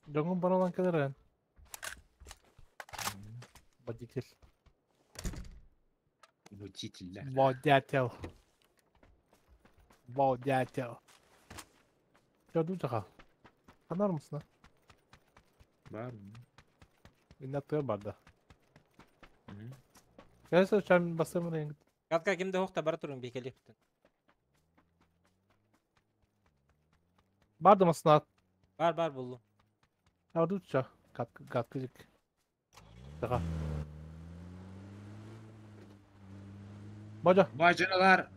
Дьоҥҥун баралан кэлэр эн. Водитель. Водитель. Водятел. Водятел. Дьэ, Ханар мısın? Бар. Миннаттыгар барда. Кэлсэ чам басымын Катка кимде хохта бара турун бикелиптин. Барды масына. Бар бар буллум. Ардуча кат каткыжык. Daha. Бажа. Бажаналар.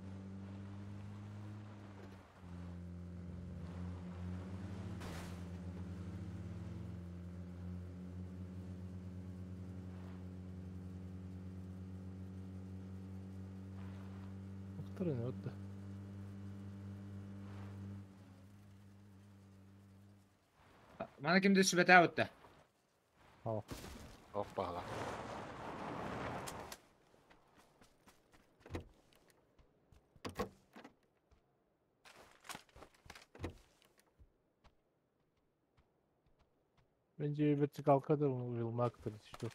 Охтар ne öttü. Мана кимде сүбэтэ өттө. Оппала. Bence vertical kadar uyulmaktır işte.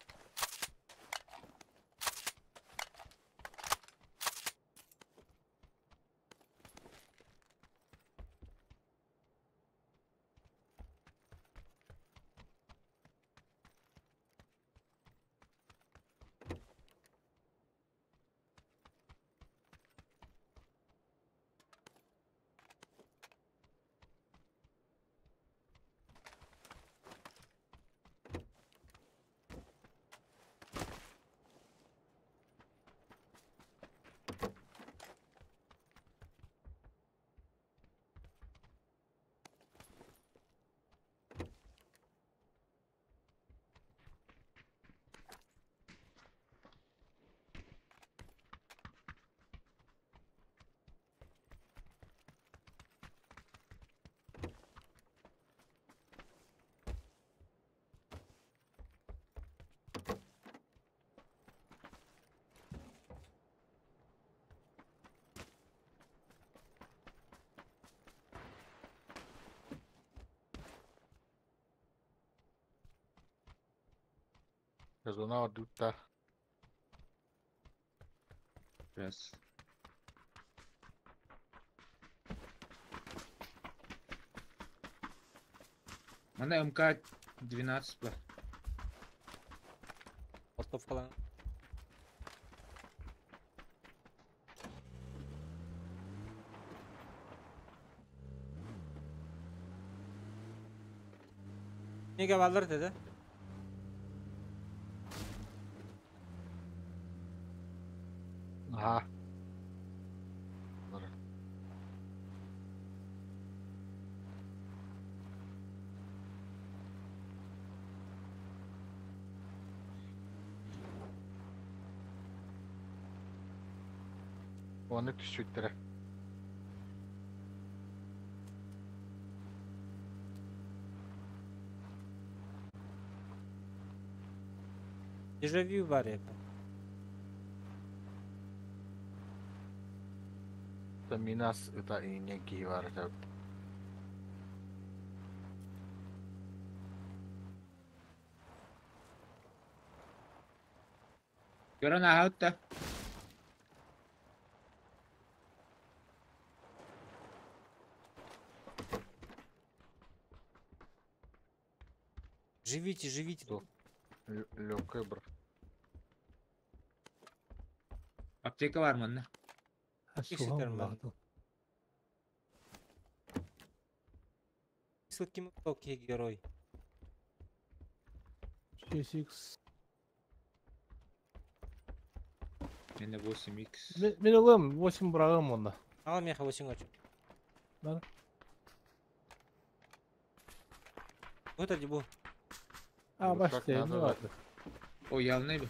Зона ордуктар. Раз. Мана МК-12 бар. Ростовкалан. Неге баллар dedi. Aha. Оны түспүттэрэ. Дежавю бар это. Минас ыта иҥҥэ киһи баар этэ. Көрөн ааһыт да. Живите, живите. Что? Легкая бар. Аптека бар манна. Кексетер бар. Ким окей герой. 6x. Мене 8x. Мен ылым 8 бырагым онда. Ал меха 8 очу. Бар. Вот это бу. А Ну, так башта надо, не да. бар. О, явный бу.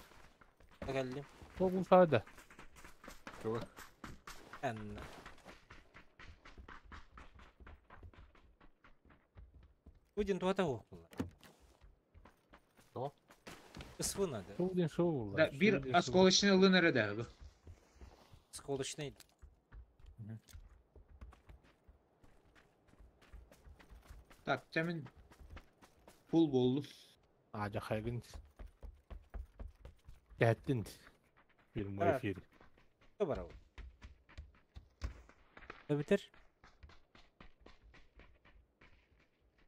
Geldim. Толгун саада. Чего? Энна. Будем туата оқпыла. Что? Ысвы надо. Толгун шоу Да, бир осколочный ылын эрэ да бу. Сколочный. Так, тэмин пул болду. А жахайгын. Кәттин. Бир мой Да. эфир. Бар ол. Бітір.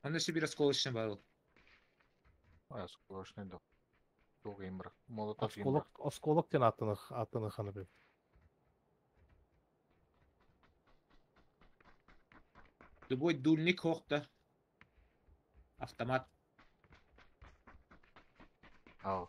Анда бир осколочный бар ол. А, сплошный да. Туох имбра. Молотов имбра. Осколок осколок тен аттыны аттыны ханы бир. Любой дульник хохта. Автомат. Ау.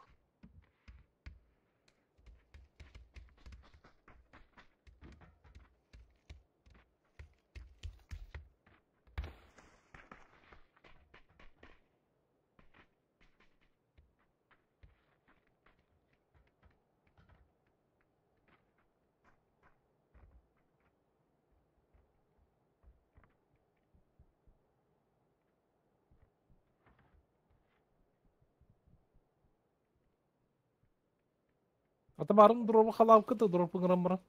Ата барым дробы халап кыты дропы грам бара.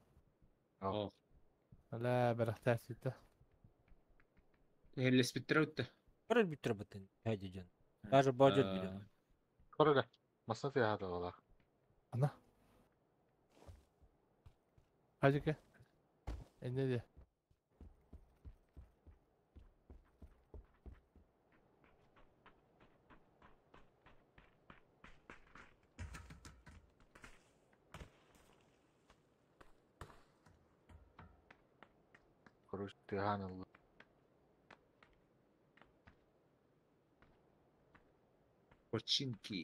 Ау. О, Ала бирахта ситте. Хеллеспиттер өттө. Бір бітір бітін. Хайди жан. Даже бажет билет. Көрөлө. Масна тыяхата буолар. Ана. Хажыке. Энне де. Короче, тыахан ылла. Починки.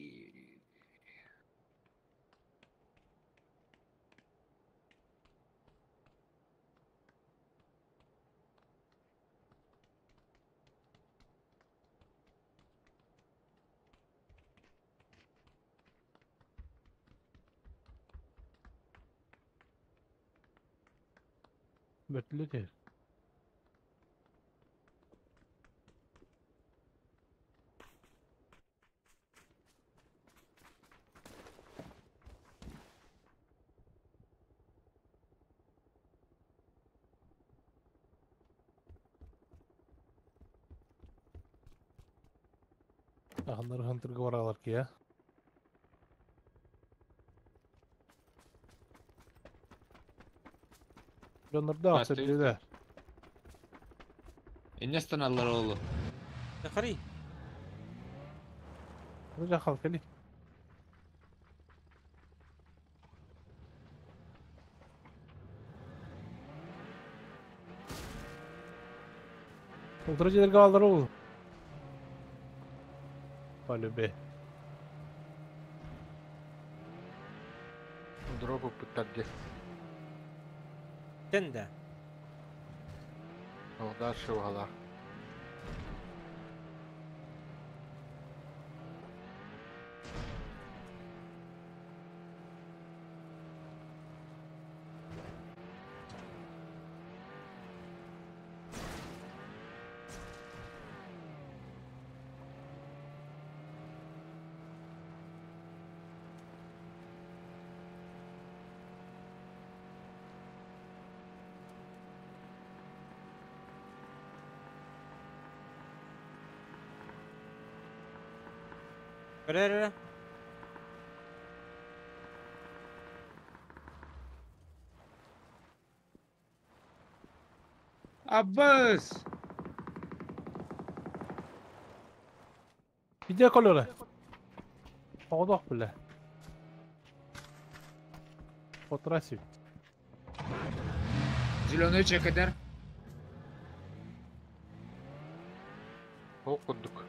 Бөтлү те. Ахандар хантырга баралар ки я. Дьоннордоох Бастыыр. сирдилэр. Инне станаллар оолу. Тахари. Бу хал кели. Утары дьиэлэргэ бааллар ол. Полюбе. Дроп ыппыттар дии. Тен да. Ол дальше уһала. Көрөр эрэ. Аббас! Видео колора. Оҕодох билэ. По трассе. Зеленый чекедер. Ол курдук.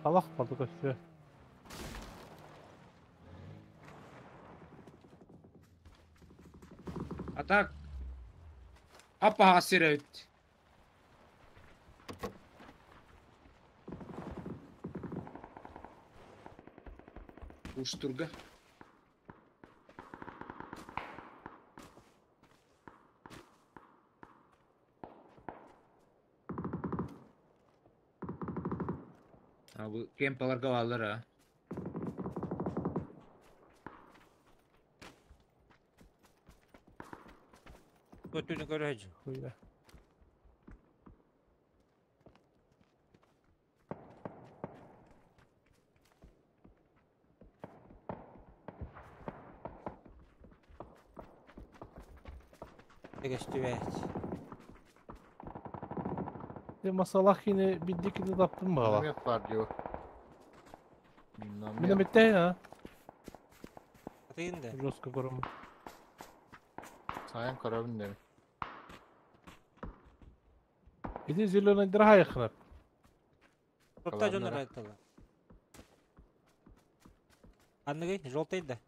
Талах барды көстүө. А так... Аппаха сирэбит. Уштурга. А бу кемпаларга бааллар а. Көтүнү көрөһү. Хуя. Дегестүбэт. Де масалах кини биддикини таптым баала. Миномет бар дии. Миномет Миномет. да. Атыгын да. Жестко көрөм. Сайын көрөбүн дemi. Иди зеленый драха яхнап. Топта дьоннор Каланнара. айттылар. Анныгы желтый да.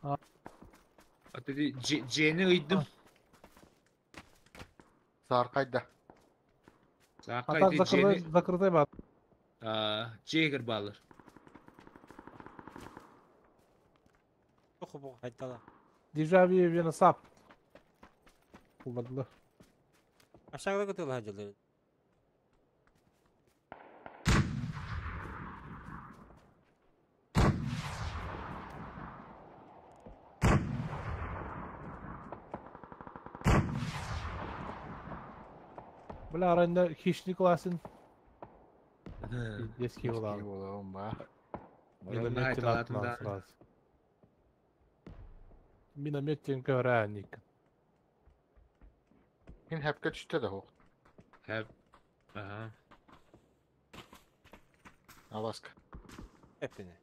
А ты жени ыйдым. Сааркайда. Саакка А так ити закрытай, жени... закрытай бар. Жегер баалар. Туху бу айттылар. Дежави вена сап. Kullandılar. Aşağıda кытыл хадьылар. Бля арайында хищник классын. Eski Кии olan. буолуом ба. Миномет атынан сразу. Миномет көрәник. Мин хэпкэ түстэ да хуох. Хэп. Ага. Аласка. Эппине.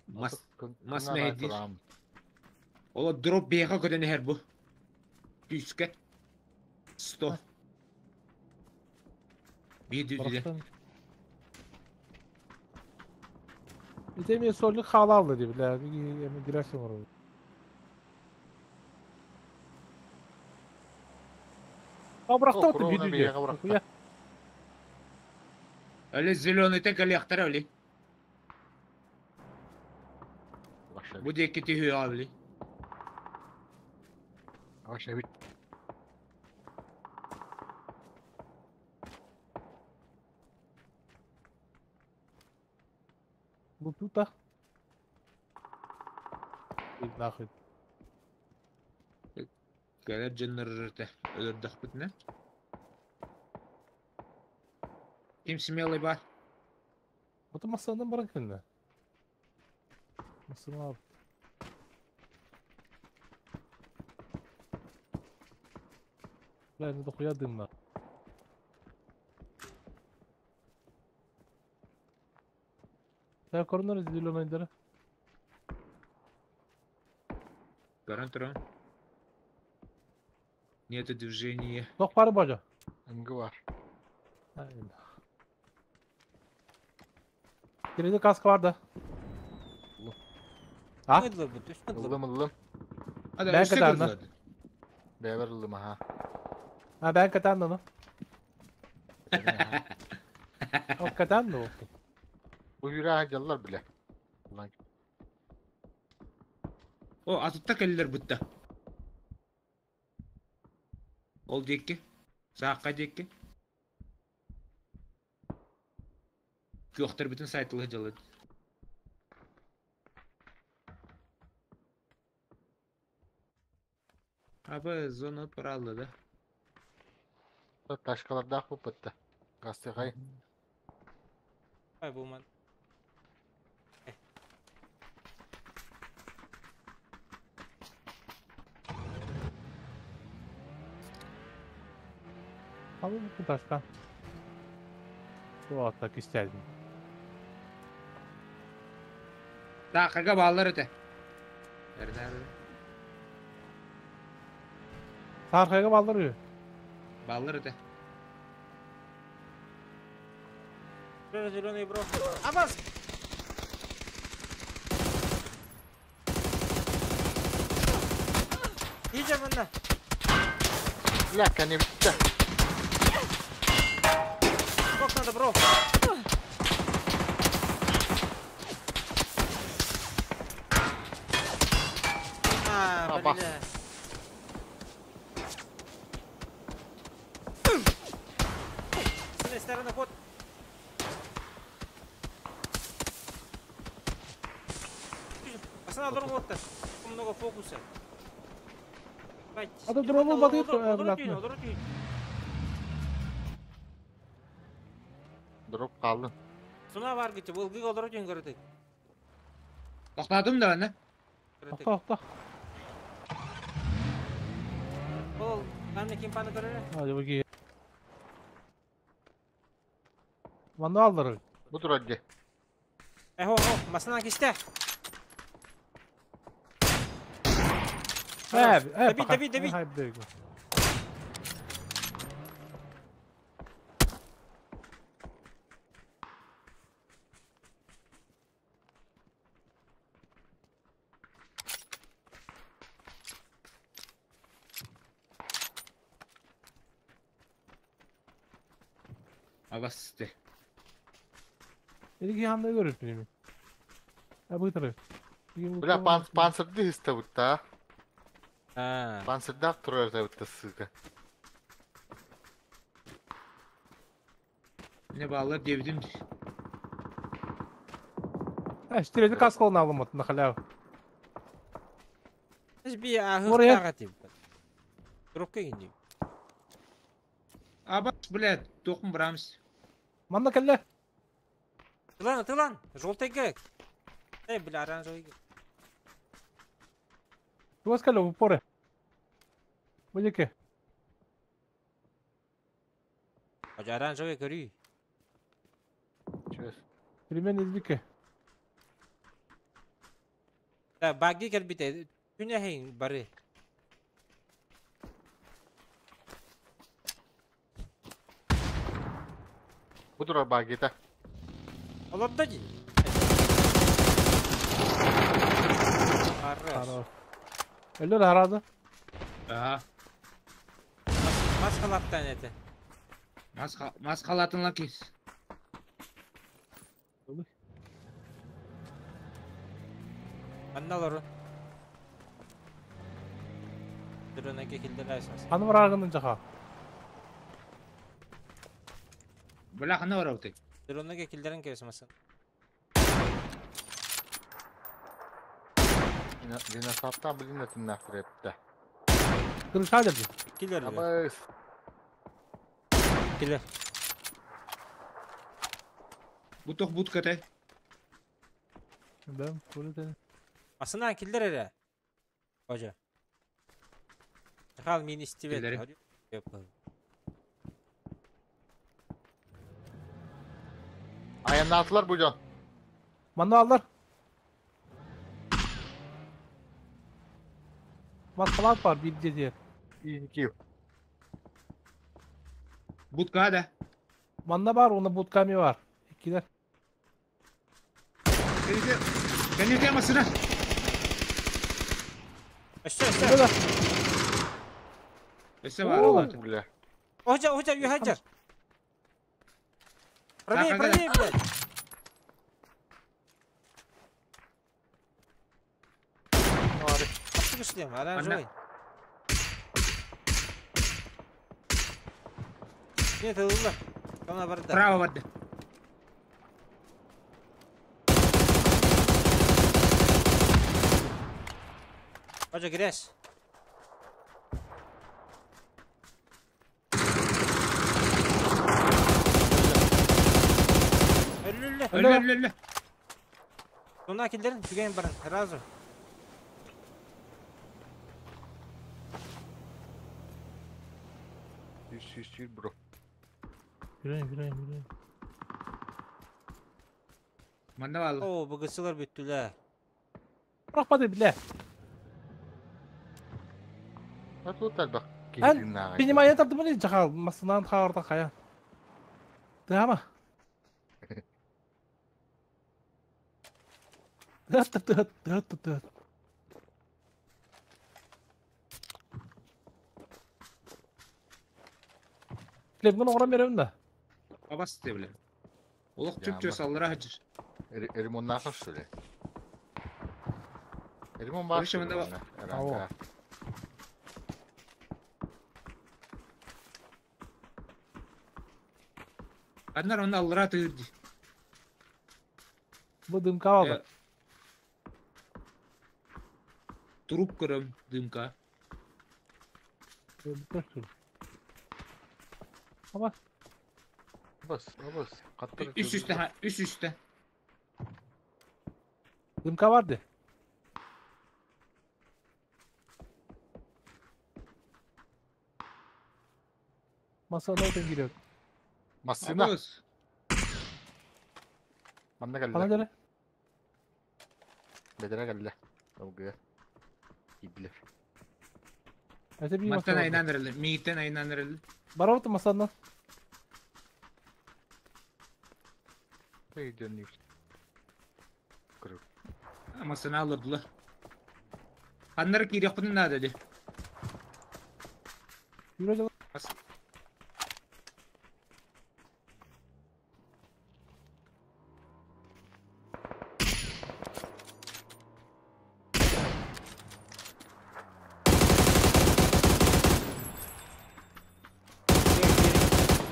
Мас мас Күннэр мэйдир. айтылаам. Ола дроп беха көдөн эхер бу. Күүскэ. Сто. Bir düdüle. Барахсан. Итеме солик халалды деп, бля, эми гирасың ору. А быракта О, отты куровна bir бияга быракта. Öyle зеленый тек алияктар öyle. Ваша Бу диэки түһүө абли. Ваша бит. Бу тута. И нахуй. Кэлэр дьоннор өлөрдөхпүтүнэ. Ким смелый бар? Ото масандан баран кэллэ. Масана. Бля, ну дохуя дымно. Sen korunlar зеленый. Көрөн туран. Нету движения. Тох бары бажа. Ыңгы бар. Geride kask var da. А? Ыдлы бу, түс ыдлы. Ыллым ыллым. Hadi Ben өссө кытаанна. кырдылар. Бэйэбэр ыллым аха. Ha ben катанды ну. О катанды ол. Бу юра дьаллар биле. Улан О, атытта кэллэр бытта. Ол диэкки. Сааққа диэкки. Күөхтэр бүтүн сайтылы дьалыт. Аба зона паралла да. Ташкалардаах бу бытта. Гастыгай. Ай бу ман. Ama bu taşkan. Bu atak isterdim. Сааққага баалар өте. Эрдер. Sarkaya baldırıyor. Баалар өте. Зеленый бро. Абас! Иди манна. Бля, кәне битте. Сколько надо, бро? А, Абас. бля. С этой стороны ход. Пацаны, дрон вот так. Много фокуса. А то дрон батыр, блядь. Дроп калдын. Суна бар гите, был гыг олору түйін көрдік. Тоқтадым да аны. Okta okta. Ол, мен кемпаны көрері. Hadi bakayım. Manı aldırır. Бу турар де. Эхо, хо, масына кисте. He, he, Добить, добить, добить. Hayır, bir Абас сте. Dedi ki handa görür filmi. Ya bu taraf. Бля, панцирды исте бутта. А, Панцирдаах турар бутта сыка. Не баалар дебдим. Ha, işte kask olun alım на халяв. би Орая. ахықтаға деп. Дропқа кенде. Абас, блядь, тоқым бұрамыз. Манна кelle. Тылан, тылан, желтый Эй, бля, оранжевый. Туас кelle bu pore. Bu ki. Hoca оранжевый көрүй. Чөс. Filmin izlike. Да, баги кәлбите. Күнә хейн бары. Бу турар багита. Олорда ди. Хорош. Хорош. Öyle haradı. Aha. Маскалаттан это. Мас халатынла кес. Анналары. Дронаке килдерәсез. Hanı var ağının caha. Бля, қана бар ауты. Дронаке килдерен кесмәсен. Динасаптан билин этиннәхтир этте. Kırış hadi. Килер. Абас. Килер. Бу тоқ бут кәте. Ben böyle de. Асына килдер эре. Hoca. Хал мин истибет. Килдери. Айаннаатылар бу дьон. Манна аллар. Маскалаат бар биир дьиэ. Иики. Будка да. Манна бар, уонна будками бар. Иккилэр. Кэнники массыына. Өссө, өссө. Өссө бар. Бля. Оһдьа, оһдьа, үһэ Правее, правее, блядь. Откуда шлем? Оранжевый. Нет, ылла. Она барда. Право барда. Бажа грязь. Өллүллэ. Өллө, өллө. Туна киллерин түгэн баран сразу. Сүүр, сүүр, сүүр, бро. Yürüyün, yürüyün, yürüyün. Манна баалла. Оо, быгысылар бүттүлэр. Бырахпады билэ. А тут элбэх Эн, киһи Принимай тардымын жахал, масынан хаарда хая. Тыама. Тыат тыат тыат тыат. Клебгин оҕорон беребин да. Абас те биле. Олох Яма. чүп-чүп саллара хачыр. Ремоннааха что ли? Ремон бар. Короче, мында Ау. Аннар оны аллара тыырди. Бу дымка алды. Туруп көрөм дымка. Ama Бас, бас. Каттыр. Үс үстэ, ха, үс үстэ. дымка vardı. Masanın oradan giriyor. Массына. Абас. Манна Bana кэллэ. göre. Бедere кэллэ. Олгуя. Иблер. Öte bir masa Маттан vardı. айнан эрэлэ, мииттен айнан эрэлэ. Барабыты masandan. Өйдөн Масына алырдылар. Аннар кириэхпитин наада ди. Yürü Бас.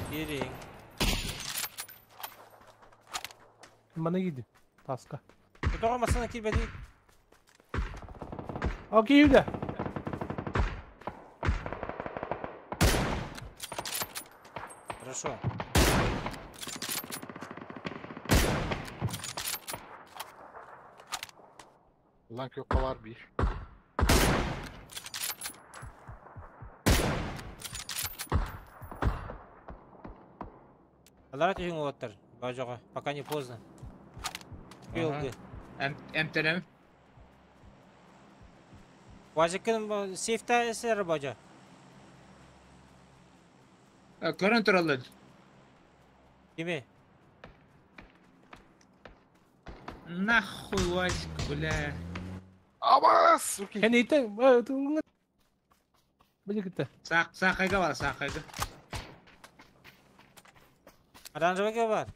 Кириҥ. Bana gidi. Taska. Тоҕо массыына киирбэти. Okey yürü. Хорошо. Улан көккө бар бир. Алара түһүҥ уоттар. Бажаҕа. Пока не поздно. Кыылгы. Эмтенем. Бажыккын сейфта эсер бажа. Көрөн тураллар. Кими? Нахуй Васик, бля. Абас, суки. Kendi ite. Bana gitti. Саак саакайга бар, саакайга. Оранжевый бар.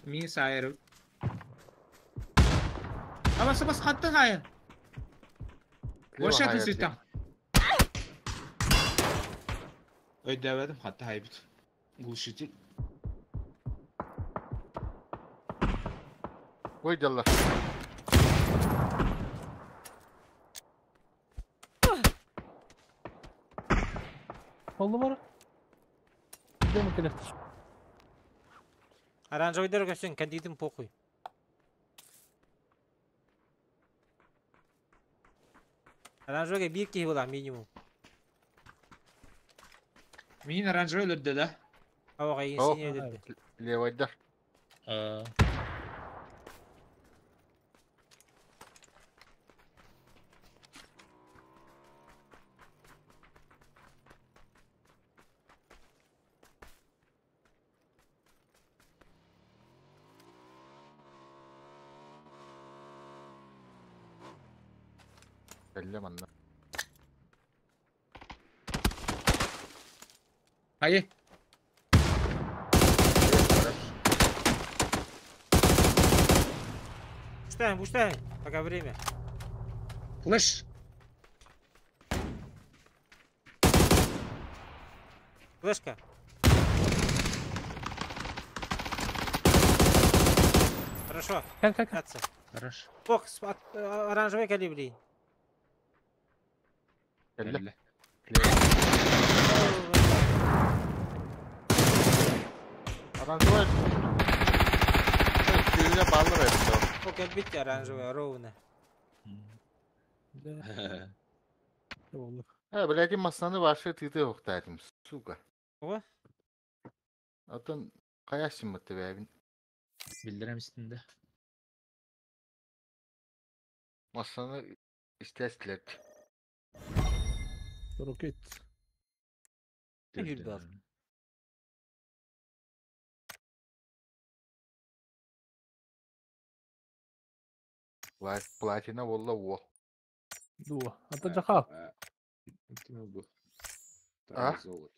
Мин саайырым. Абас абас хаттан хайыр. Ошатын сүтэн. Өйдөбөдүм хатта хайбыт. Глушитель. Ой, дяллар. Oldu mu? Değil mi telefon? Оранжевыйдар көстөн кандидин похуй. Оранжевыйга биир киһи була минимум. Мин оранжевый өлөрдө да? Ава О. синий өлөрдө. Левайдар. Кэллэ манна. Хайы. Пустаем, пустаем. Пока время. Флеш. Флешка. Хорошо. Кэл кэл кэл. Катца. Хорошо. Бок, оранжевый калибри. Кэллэ. Кэллэ. Оранжевый. Сүүрэ баллар эбит. Бок, бит оранжевый, ровно. Да, болду. Э, блядь, массаны вообще ты охтаатым, сука. Ого. Отон каясым бэбин. Билдирем истинде. Массаны истестилер. Roket. Ne var? Платина болла уол. Дуо. Ата жаха. Ким бу? А? Золото.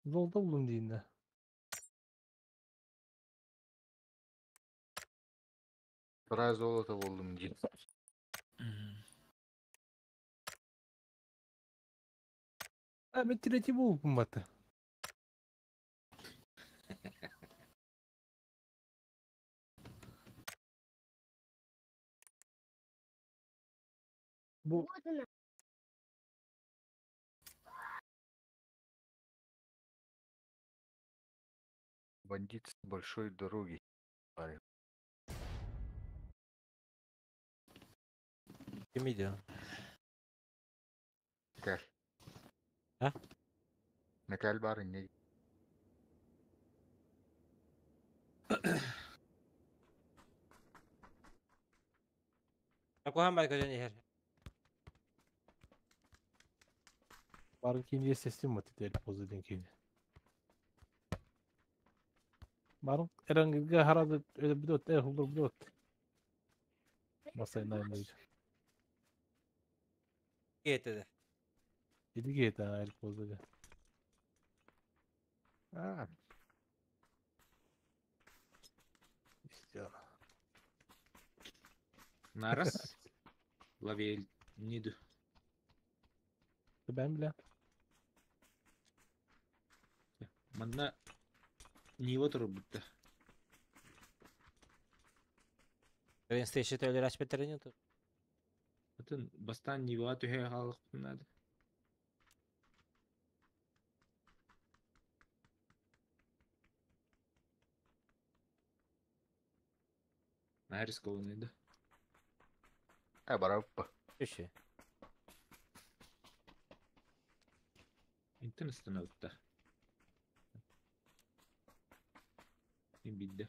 Золото булдум дейин да. Вторая золото болдум дейин. А мен третий болуппун баты. Бу Бандит с большой дороги. Ким идет? Металл. А? Металл бар не. Акухан бар көтөн иһэр. Барын кейин сестим баты дел позиден кейин. Барын эрангизге харады öyle бидот э хулдур бидот. Масайна эмей. Кетеде. Иди кет а эл позиде. А, İstiyor. Нарас. Лавель. Ниду. Ben bile. Манна Нива турбутта. Рейнстейшн төлөр ач бетерин тут. Атын бастан Нива түһэ халык надо. На рискованный, да? э, бараппа. Үшү. Интернет становится. Бидде.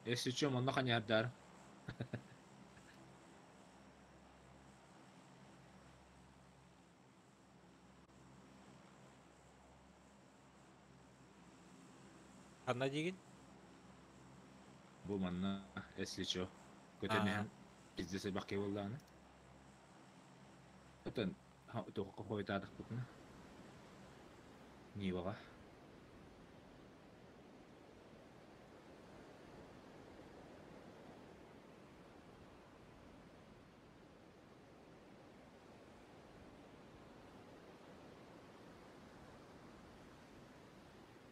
Если чё, манна ханярдар. Ханна дигин? Бу манна, если чё. Көтөнөһөн пиздесе бакы боллааны. Отон тоққа хойтадық бұтына. Ниваға.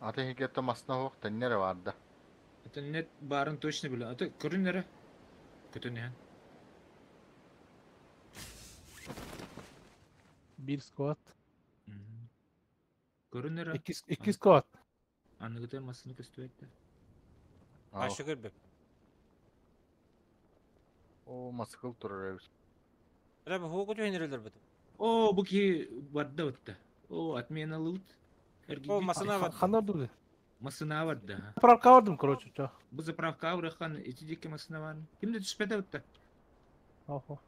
Атын иһигэр масына суох тэннэ эрэ баар да. Это нет баарын точно билэ. Аты көрүн эрэ. Көтөн иһэн. Биир сквад. Көрүн эрэ. Иккис, икки сквад. Аныгыта массыына көстүбэт да. Ау. Ашы көрбөп. О, масыкыл турар эбит. Бля, бу хугу түһүнүрүлөр бут. О, бу киһи барда бытта. О, отмена лут. О, Эргийбит. масына барда. Ханна ордугу? Массына барда. Заправка бардым, короче, чё. Бу заправка аврахан ити диэки массына бар. Ким да түспэтэ бытта. Охо.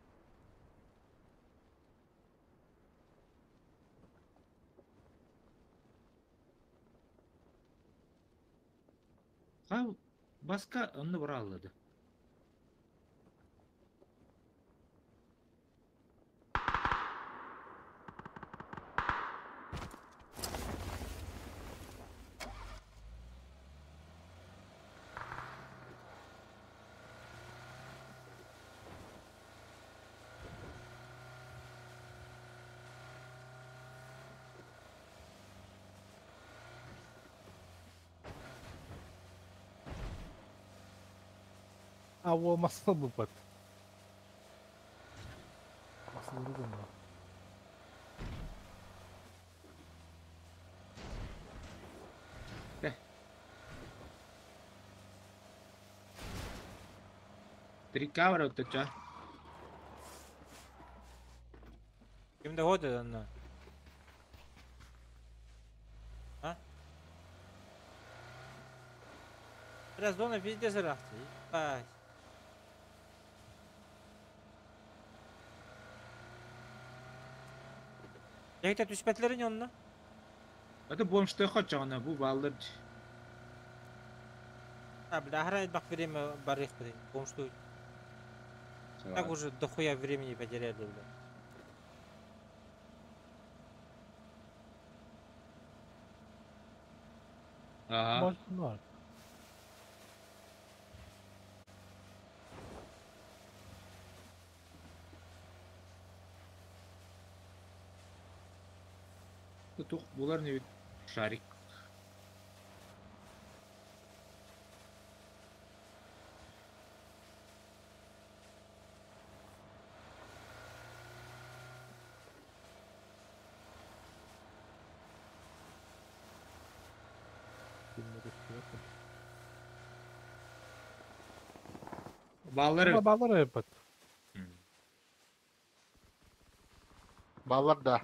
Ха, баска онно бара аллады. А, во, массына булбат. Массына булбат. Три кавра вот это. Ким да ходы онно. А? Бля, зона везде зарахты. Ебать. Яйта түспәтләрен онно. Это бомж ты хочешь, она бу баллар. А, бля, ахра бак время барых, блин. Бомж Так уже дохуя времени потеряли, бля. Ага. Может, ну. Тух булар не шарик. Баллар. Баллар эбит. Баллар да.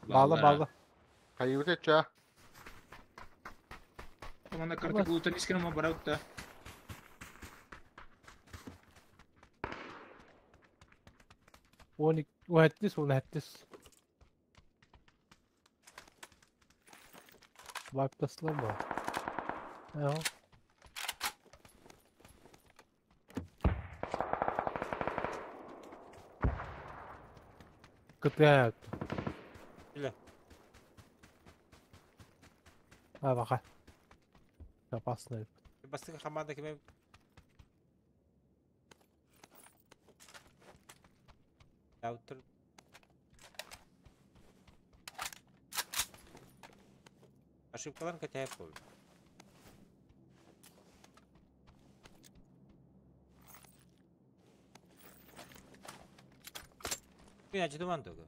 Балла, балла. Хайыбыт этча. Команда карта глута нискена ма бараутта. Оны уһаттис, уһаттис. Вайптаслар бар. Эо. Кытыат. Бля. А, бака. Опасно. Бастык хамада киме Яутыр. Ошибкаларын кәтәйеп қой. Мен ачыдыман төгө.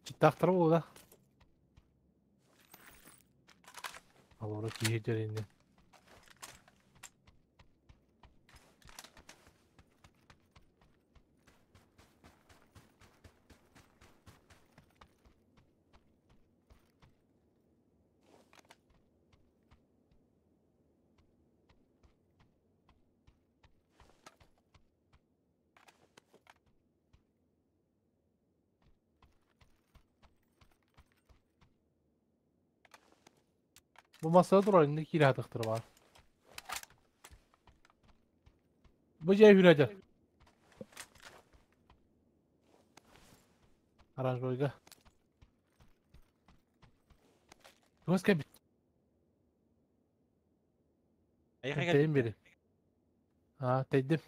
Читтахтар болу да. Алора киһи инде. Бу масада турар инде кире хатыктыр бар. Бу жай хүрәҗә. Аранжойга. Туас кәбит. Аяққа Тәйін бери. А, тэйдим.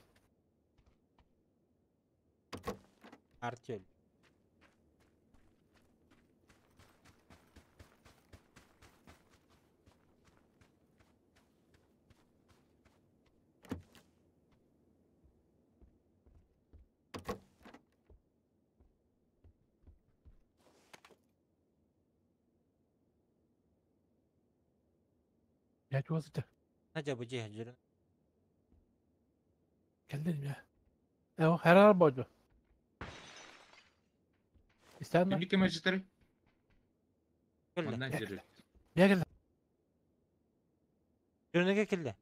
Артель. Я чугас этэ. Надя бу дьиэ дьүрүн. Кэллим я. Э, харар боду. Истэн Кимник кемежитери? Кэллэ. Манна дьири. Я кэллэ. Дьүрүнүгэ кэллэ.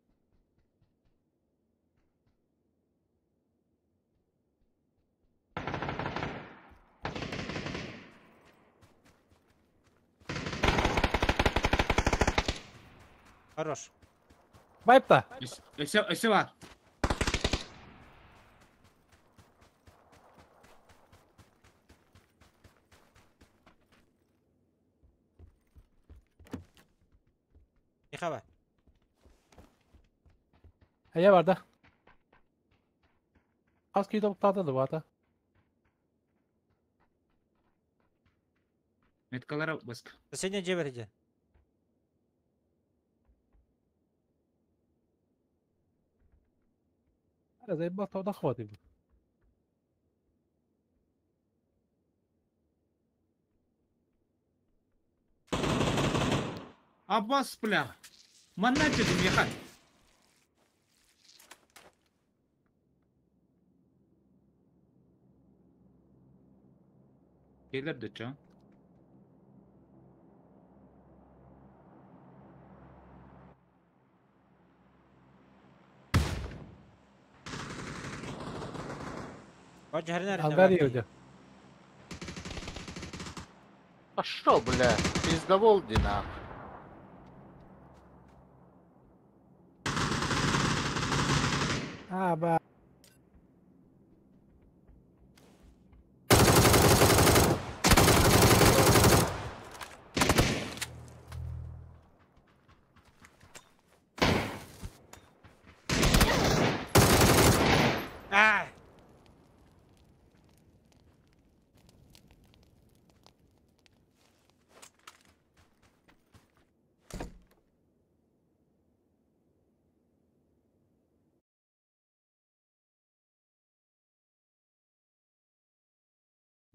Хорош. Байпта. Өсө өсө бар. Нихава. Эйэ барда. Хас киһи тобуктаата да баата. Меткалара баска. Соседняя дьиэ бэрдэ. Заебал тогда хватит. Аббас, бля. Манна дедим яхан. Келер де ча. Бажарына Ангар үйде. А шо, бля, пиздовол динах. А, ба. А!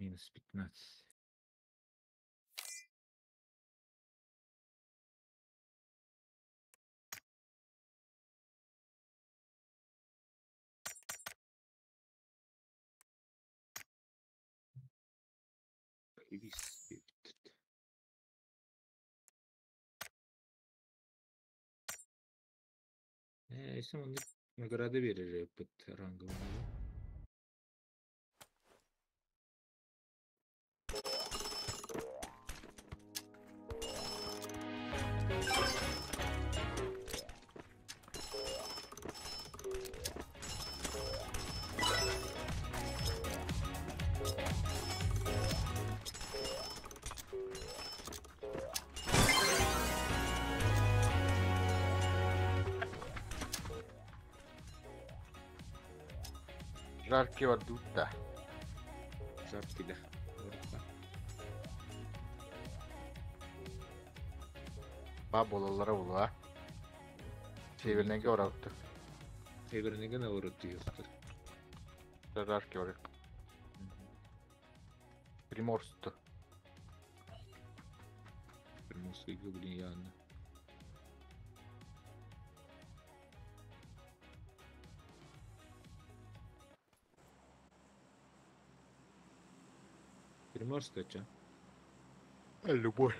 Минус 15. Появись. Э, если он награды берер под ранговым. Жаркий вардутта. Жаркий, да. Ба болалара була. Севернеге оралты. Севернеге наоборот дүйөктөр. Жаркий бар. Приморсты. Приморскийге блин яны. Приморская ча? Любой.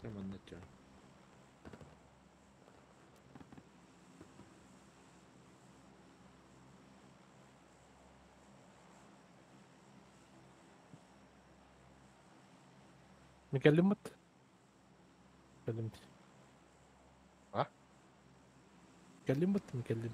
Там анна ча. Микелиммит. Кэллиммит. А? Кэллиммит, микеллиммит.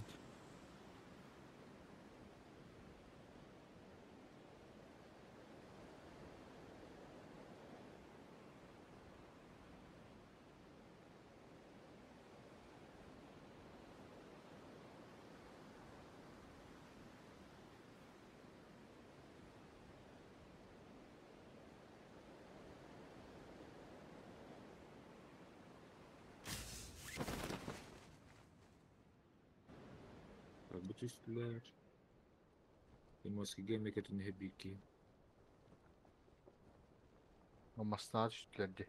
Бу түстүлэр. Приморскийга эмиэ көтүнүһэ биир киһи. Массыынаҕа түстүлэр дии.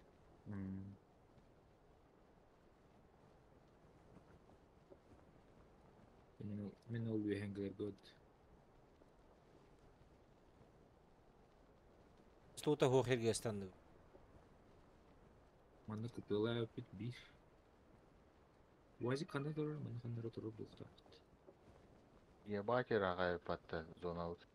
Мин ол үөһэн кэлэргэ от. Тута хуох иргэстанды. Манна кытыалаабыт биир. УАЗик ханна турар, манна ханна эрэ турар буолуохтаахпыт. Ебать ыраҕайбатта зоналыт.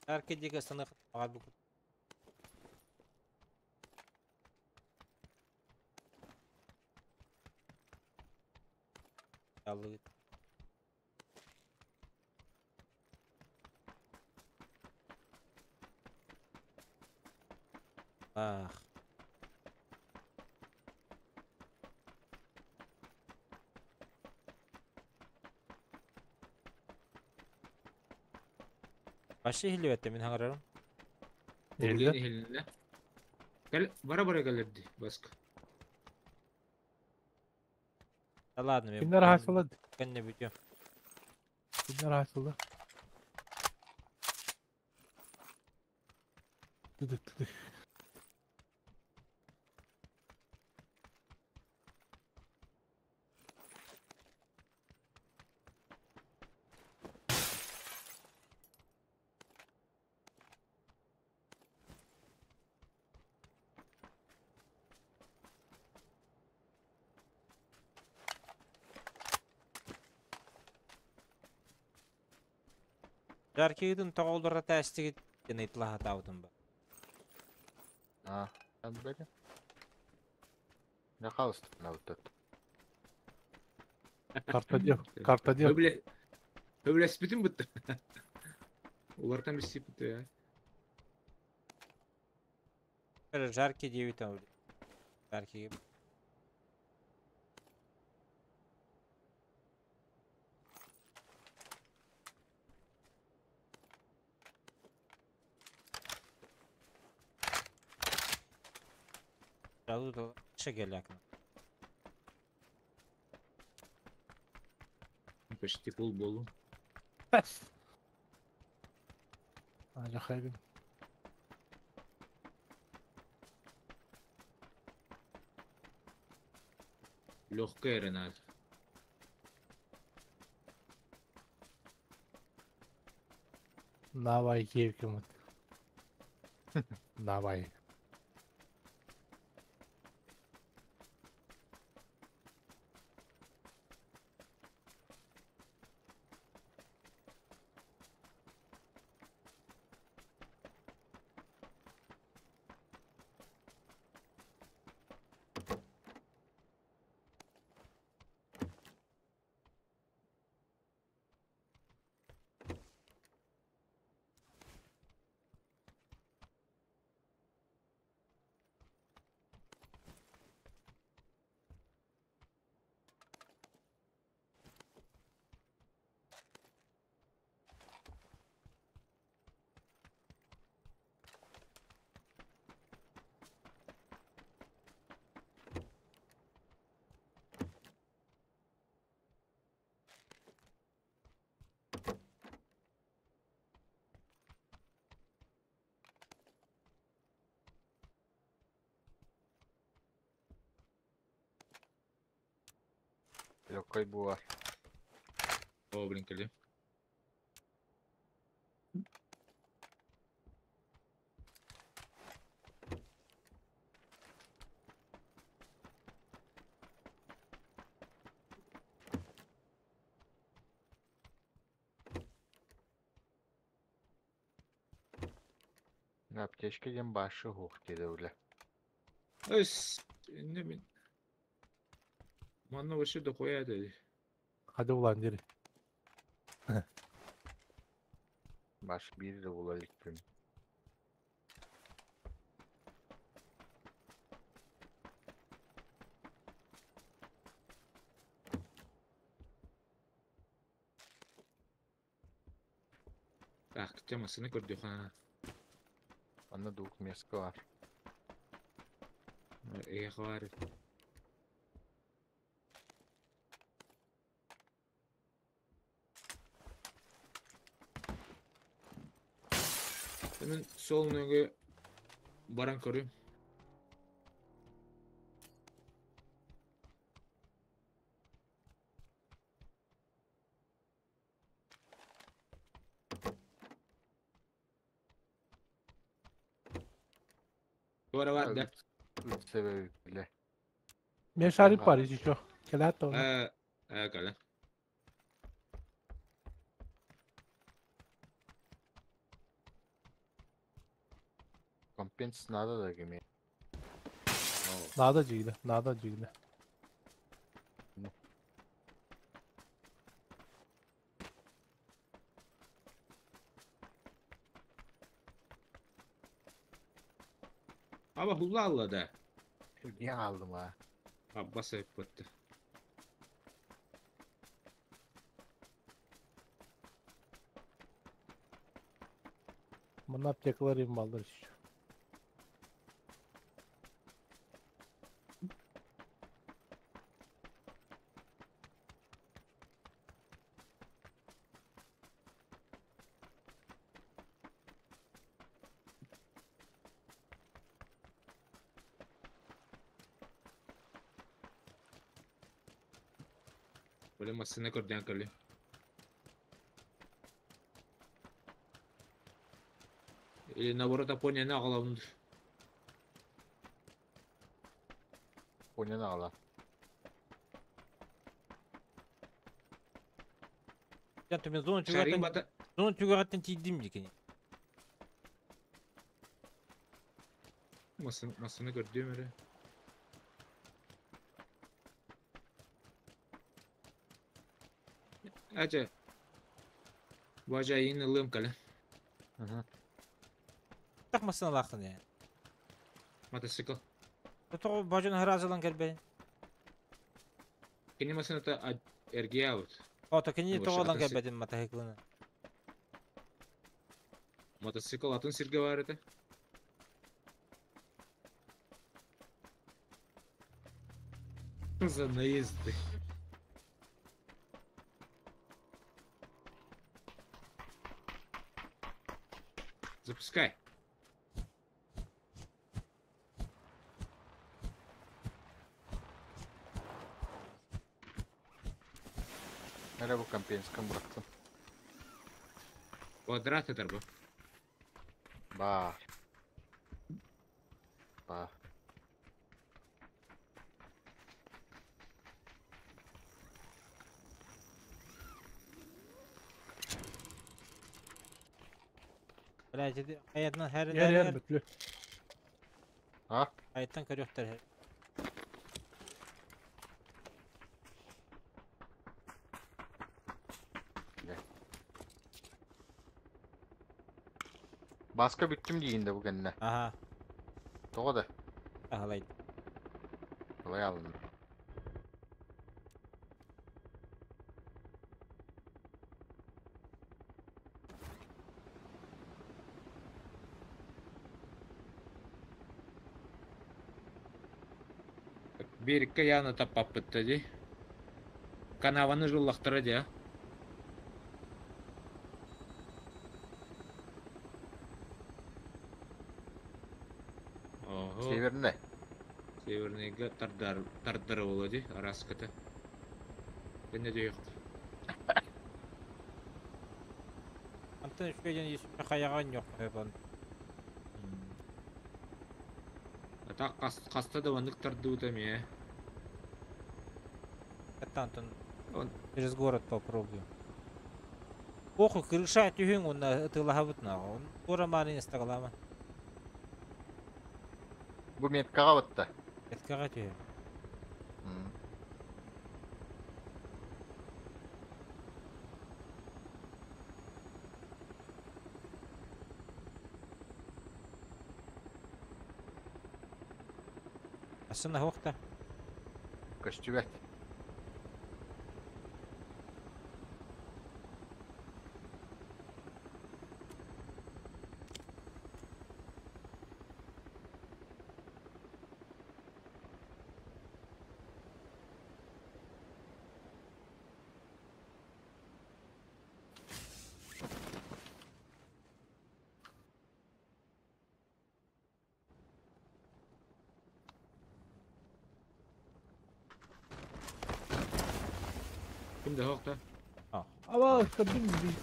Арки диэки станых аҕалбыт. Аллыгыт. Ах. Вообще иһиллибэттэ мин хаҥарарым. Иһиллэ иһилиннэ. Кэл бара-бара кэлэрди баска. Да ладно, мен Кинилэр аһааччылар. кэннэ бүтүөм. Кинилэр аһааччылар. Тыдык тыдык. Жаркиытын тоҕоллоро тээстигит диэн ыйыталаһатаабытым ба. А, бэри. Не хаалыстыбыт. Карта диэх, карта диэх. Өблеспитин бытты. Улартан биссиппит я. Жарки диэбит Жарки. Шегеляк. Почти пол болу. Аля хайбин. Легкая Ренат. Давай киевкимут. Давай. Легкой буолар. О, блин, кэлли. Аптечка диэн башы хух диде үлэ. Өс, не мин. Манна вообще дохуя dedi. Hadi ulan deri. Баш биир да була иликпин. Так, темасını көрдük ha. Манна двух меска бар. Эйиэхэ баар. Мин суол нөҥүө баран көрүм. Туора бар да. Үт себебиле. Мен шарик бар еще. Келет оны. Э, э, кэлэн. Компенс надо да кеме. Надо жигиле, надо жигиле. Аба хулла алла да. Не алдым а. Абба сайыппытты. Мына аптекалар им балдар еще. Били массыына көрдөөн кэлли. Или наоборот Японияны аҕалабын Понял ала. Я мен зона Шарин түгәттен бата зона түгәттен тиидим дикини. массыына көрдүөм эрэ. Ача. Бажа иин ылыам кэлэн. Так масына лахтын я. Мотоцикл. Тоҕо бажын харазылан кэлбэ. Кини массыыната эргиябыт. Ото кини Ну, тоҕолан атын кэлбэтин мотоциклына. Мотоцикл атын сиргэ баар этэ. За наезды. Запускай. Nereye bu компенском bıraktım? Квадрат этэр бу. Ба. Ба. Блядь, аятынан her Yer yer бүтлü. А? Аяттан көрүөхтэр. Баска бүттүм дейінде bu кэннэ. Аха, Тоҕо да. ахалай. Олай алын. Биирикке яна таппаппытта дии. Канаваны жуллахтара дии. Ого. Северне. Северныйга тардар тардара буолуо дии араската. Кэннэ дьиэх. Антон үчүгэйден есүппэ хайаҕан yok хөбөн. А так хаста да маннык тардыбыта эмиэ. Это Антон Он через город попробую. Оху, крыша түһүн уонна ытыылаһабыт нааҕа. Он туора маарын истагалаама. Бу меткаҕа батта. Эткаҕа түһүн. Ассына хуохта. Көстүбэт. Ким да суох да? Ава көрдүм би.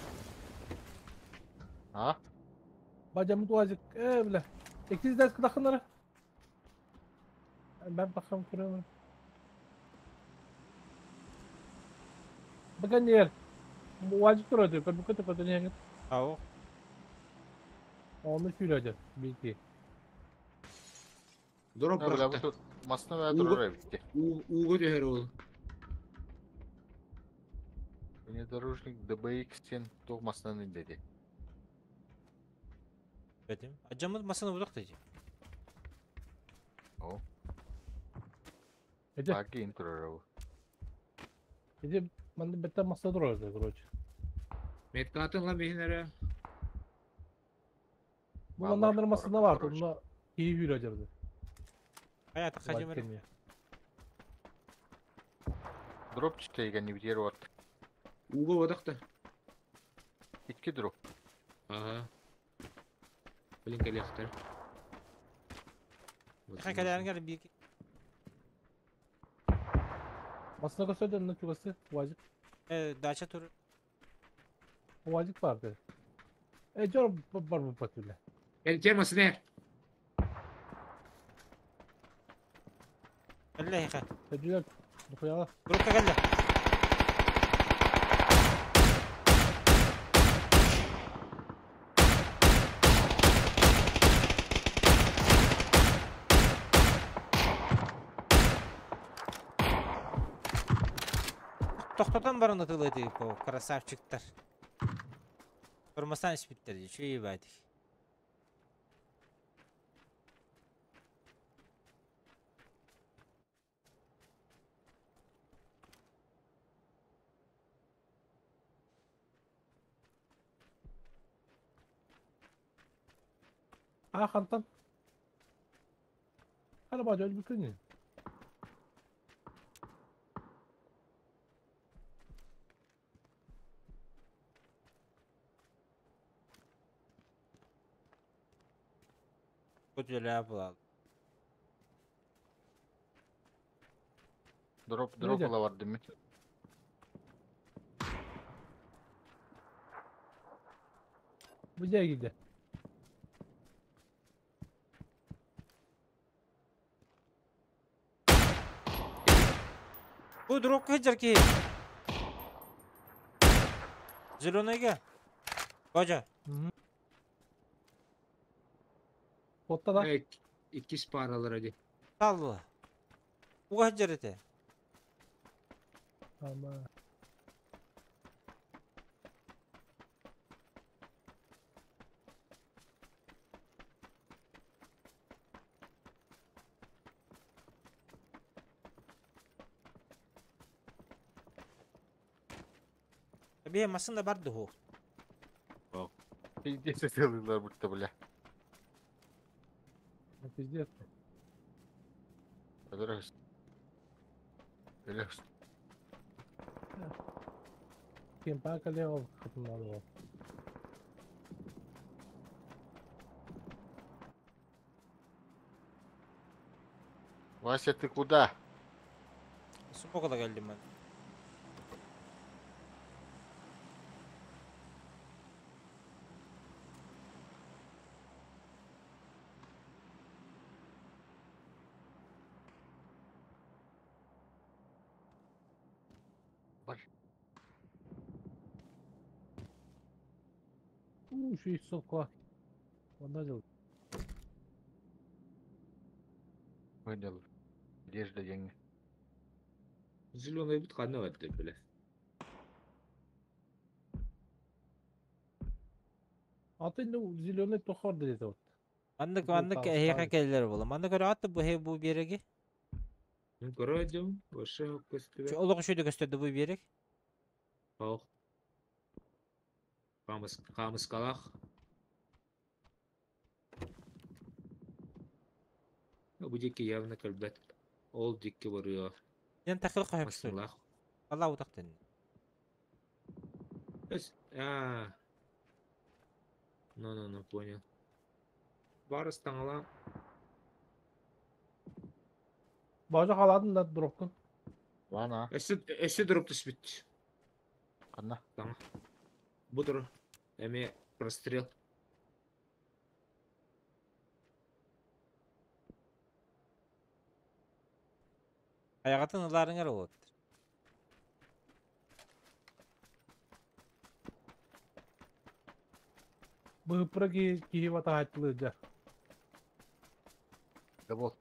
А? Бадьаммыт уазик ээ бля. Иккис деск тахыннара. Ben bakam kuruyorum. Bakın yer. Уазик турар көрбүккэ төкөтөн иһэҥҥит. Ау. Оны сүүрөдө билки. Дроп Бля, бу бырахта. тут масына бää Ууга, турар эбит. ууга түһэр ол. Внедорожник DBX сен туох масынан деди. Бетим. Аджамыт масына будак деди. О, Эде, баги турар бу. эде манны бетте маса турар короче. Меткатын ла миһин эрэ. Бу Баллар манна масына бар, короче. онно киһи сүүрөдө. Кая тахажым эрэ. Дроп читейген битер вот. Ууга бодах да. Икки дроп. Ага. Блин, кэлиэхтэр. Хай кэлэрин бир. Масына көсөдө онно чугасы уазик. Э, дача тур. Уазик барды. Э, жор бар бу патүле. Кэл термосын эр. Кэллэ хэ. Төдүлөр духуяла. Дропка кэллэ. Тохтотон баран ытылыды по красавчиктар. Тормостан испиттер, чүй байтик. А хантан. Хана ба жол бүкүн. Көтөлө булал. Дроп дроп Нейде? ала бар дими. Бу жай килде. Бу дропка хеджер ки. Зеленыйга. Бажа. Потта да. Э, иккис паралар ади. Талла. Уга хеджер эте. Ама. Бие масында барды ху. Пиздец ытылыылар бутта бля. Пиздец. Өлөрөс. Өлөрөс. Кем пакале ол хатыннары ол. Вася, ты куда? Сумокала келдим мен. Бар. У, еще и сокла. Онда жыл. Выдал. Одежда деньги. Зеленый бит ханна барды бля. Аты ну зеленый тохор деди вот. Маннык Бу маннык тал- эһиэхэ тал. кэллэр була. Маннык көрө аты бу хе бу биэреги. Ну, көрөдүм, вообще көстүбэ. Олох үшөдө көстөрдү бу биэрек. Ох. Камыс камыскалах. Бу дикки явно кэлбэт. Ол дикки барыа. Мен тахыл кохопсу. Масылах. Алла утактын. Эс, а. Ну, ну, ну, понял. Барыс таңала. Бажа халадын да дропкун. Вана. Эссе, эссе дроп түспүт. Ханна? Саҥа. Бу турар. Эмиэ прострел. Айаҕатын ылаарыҥар уолаттар. Быыппыра киһи киһи батаһааччылыыр Да бол.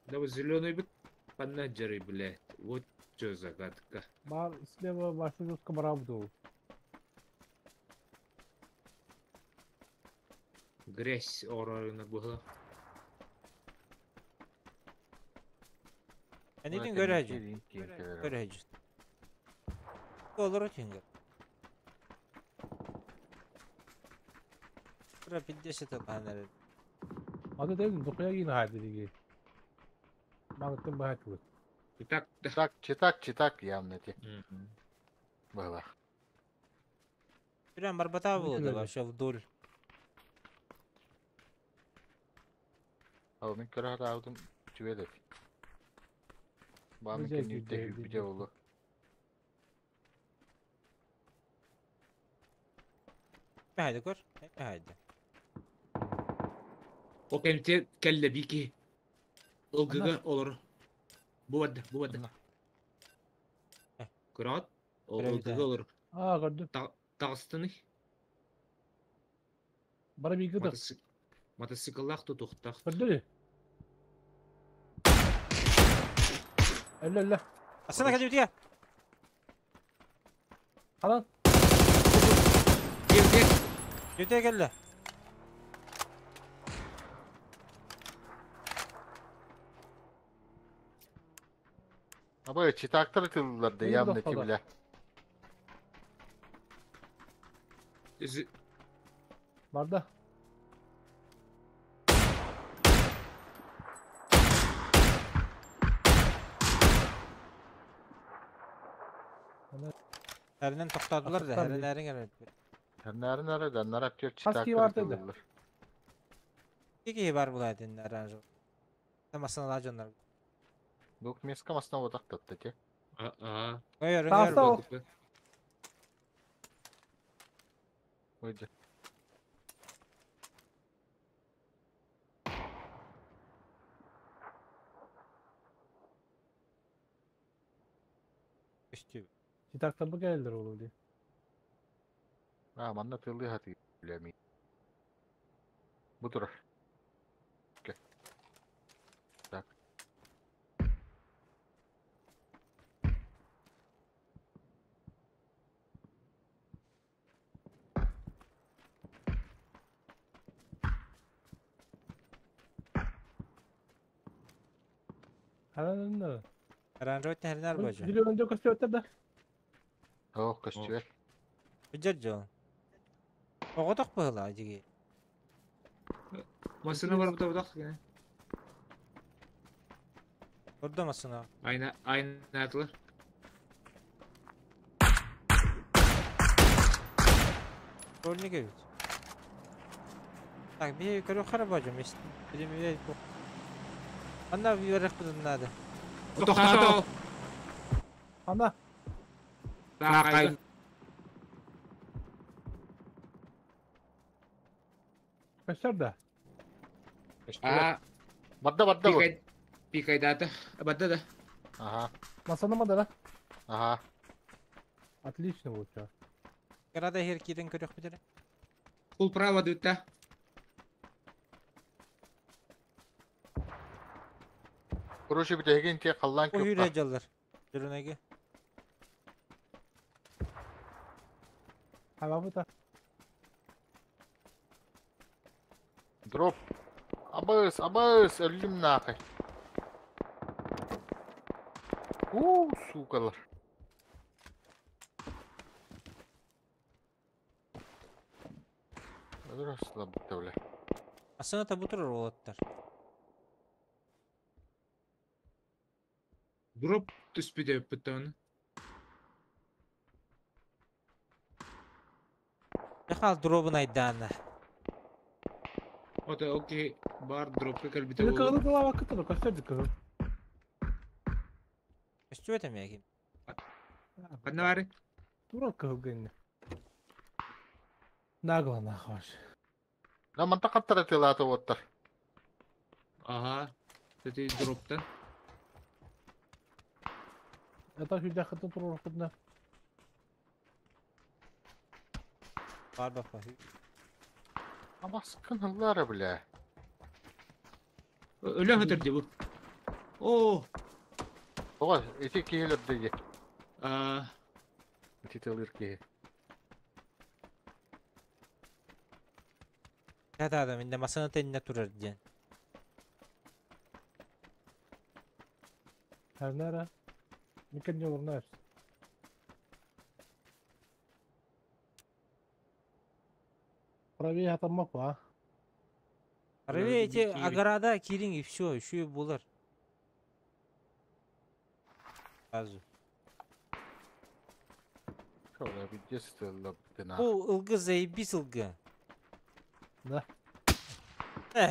Да вот зеленый бит ханна дьарый, блядь. Вот что загадка. Баар слева ваша жестко барабы Грязь оройуна была. Энитин көрө Көрө Олору түнгөр. Тура 50 тылбаан эрэр. Аты дедим дохуя киин хаайды диги. Маныттан быһааччылык. Итак, да. Читак, читак, читак явно эти. Было. Прям барбата Ну, было да чувак. вообще вдоль. Ал мен көрө хатаабытым үчүгэй эт. Баамын Быдьа кэнниттэ күүрдэ, күүрбүтэ буолуо. Haydi көр. Haydi. О кэмте кэллэ бики. Ылгыга олор. Бу бадда, бу бадда. Анна. Көрөт? Ол Көрөбүт, ылгыга олор. Аа көрдүм. Таҕыстыный. Бара биги да. Мотоцикллаах тутуохтаах. Көрдү. Элле элле. Асана кэлбитигэ. Алан. Ким ким? Бүтэ кэллэ. Абы читактар тыллар да Быйыл явно да эти бля. Барда. Эринен тоқтадылар да, Асыктар эрин дии. эрин эрин. Нарын ары да нар актер Хас кии читактар бар деді? тыллар. Кики бар булайдын аранжо. Тамасына жоннор. Дук меска масна вот так татты те. Аа. Ой, Таста өрүн ол. Выйди. Үстү. Читактар бу келдер олу ди. А, манна тыллы хаты бля ми. Бу турар. Ке. Так. Алан да. Аранжо тернер божо. Били önce көстөттөр да. Ох, көстүбэ. Бүжер жол. Оҕотох быһыла дьиги. Масына бар бу да кene. Ордо масына. Айна айна атылар. Рольник эбит. Так, би көрө хара божо мест. Билим бу. Анна биэрэх бутун надо. Тохтоо. Ана. Таакай. Көстөр да. Көстүбэ. Аа, Барда барда бу. пикай пикайдата. Бадда да. Ага, Масана ма да. ага. Отлично вот. Карада хер кирен көрөх битере. Кул право дүтта. Короче, битеген те қаллан О көппа. хүрэ жаллар. Жүрүнеге. Хабабы та. Дроп. Абыс, абыс, өллүм нахай. У, сукалар. Здравствуйте, бля. Асына та бутурur олаттар. Дроп түспүдө бүттөн. Яхал дробун айдаана. Ота окей, бар дропка кэлбитэ Били буолуо. кыгылы кылаба кытыр көстөр кыгыл. Көстүбэт эмиэ ким. Ханна баарый? Турар кыһылга иннэ. Нагло нахуй. Да манта хаттара тылаата уоттар. Ага. Эти дроптан. Это хүдәхытын турар Бар бапа. Абаскын ыллара бля. Өлө хөтөр дии бу. Оо. Тоҕо ити киһилэр диги. Аа. Ити тылыр киһи. Да-да, минде масына тенне турар диэн. Ханара. Микен жолурна. Правее атаммак ба. Правее эти огорода кириҥ и все, еще и булар. Сразу. Бу ылгы заебись ылгы. Да.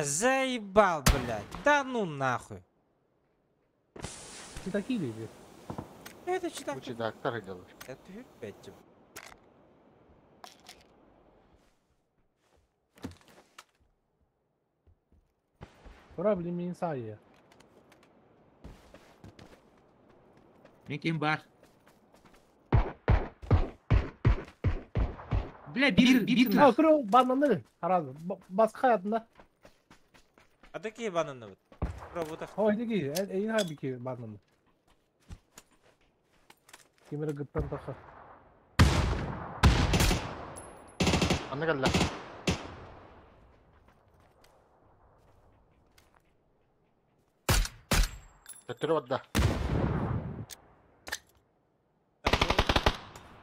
Заебал, блядь. Да ну нахуй. Ты такие люди. Это читак. Читактар делаешь. Это опять. Проблема инсайя. Мен ким бар? Бля, бир бир А, туру бананы. Хараз. Баска хаятында. А такие бананы вот. Работа. Ой, диги, эйин хабики бананы. Кимере гыттан таха. Аны кэллэ. Төттөрү барда.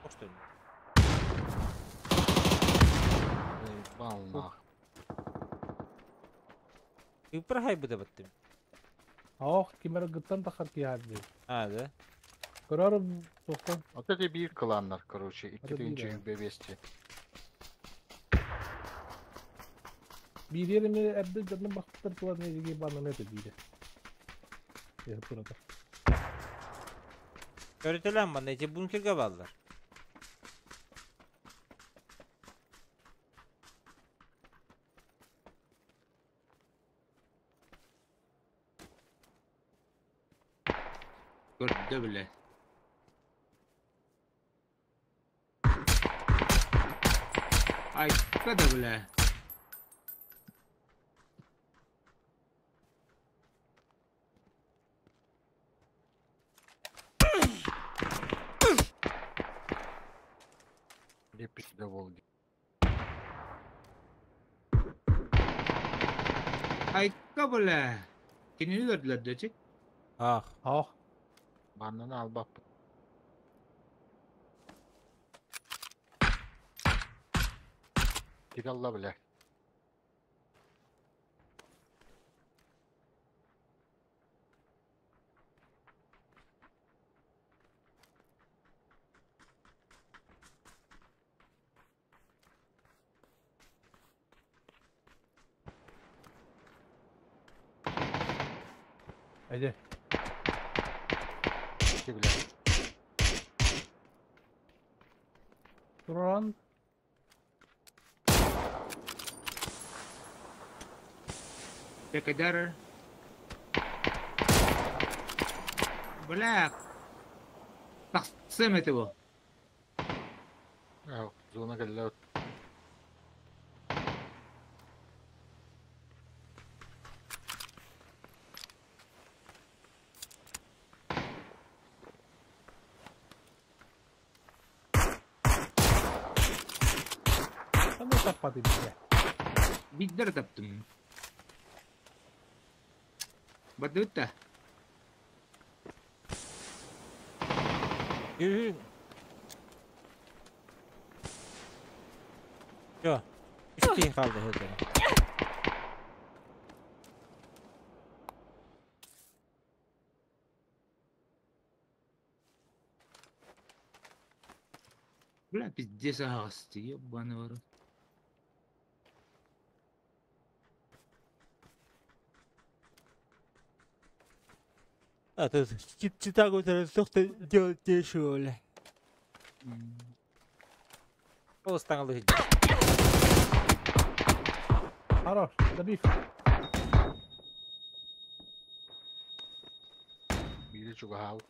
Что ли? Заебал нах. И прохай буде баттым. Ох, кимере гыттан тахар ки хабби. А, да? Көрөр тоқтан. Вот эти бир кланнар, короче, Это бир, икки да. бебести. Бириэрими эрдэ дьонно бахтар тула нэдиги бананы это биире. Эһэ турата. Көрүтэлээн манна эти бункерге баллар. Көрдө бля. Ай, када бля. Где пизда Волги? Айка бля. Кинини көрдүлөр дөчү. Ах. Ох, Бананы албап. Киралла бля. эде. Ити бля. Туран. Бекадар. Бля. Тахсым это бу. Ау, зона кэллэ. Аны таппады бие. Биддер таптым. Бадыта. Yürü. Yo. Üç kişi kaldı hızlı. Бля, пиздец агасты, ебаный в рот. А тут читагу делать нечего, бля. Ол ыстаҥалыы сылдьар. Хорош, добив. Биири чугаһаабыт.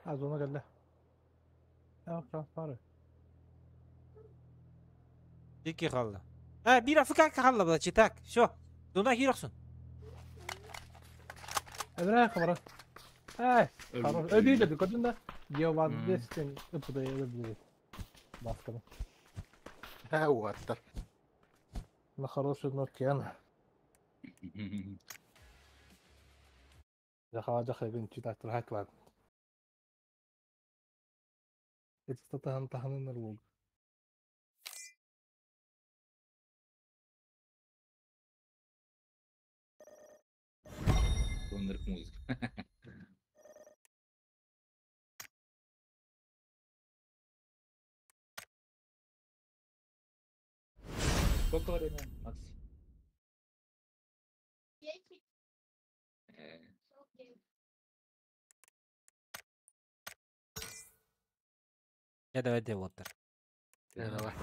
А, зона кэллэ. Транспары. Икки хаалла. А, биир АФК хаалла была, так, все. Зона киир охсун. Эбрэ хабара. Эй, хорош. Өдүйдө көрдүн да. Геовадестен ыпыда өлөбүлү. Басканы. Һэ, уоттар. На хорошей ноте. Жаха жаха читать хаклар. Это тахан таханын луг. Оннук музыка. Сколько время, Макс? Я давай делать. Давай.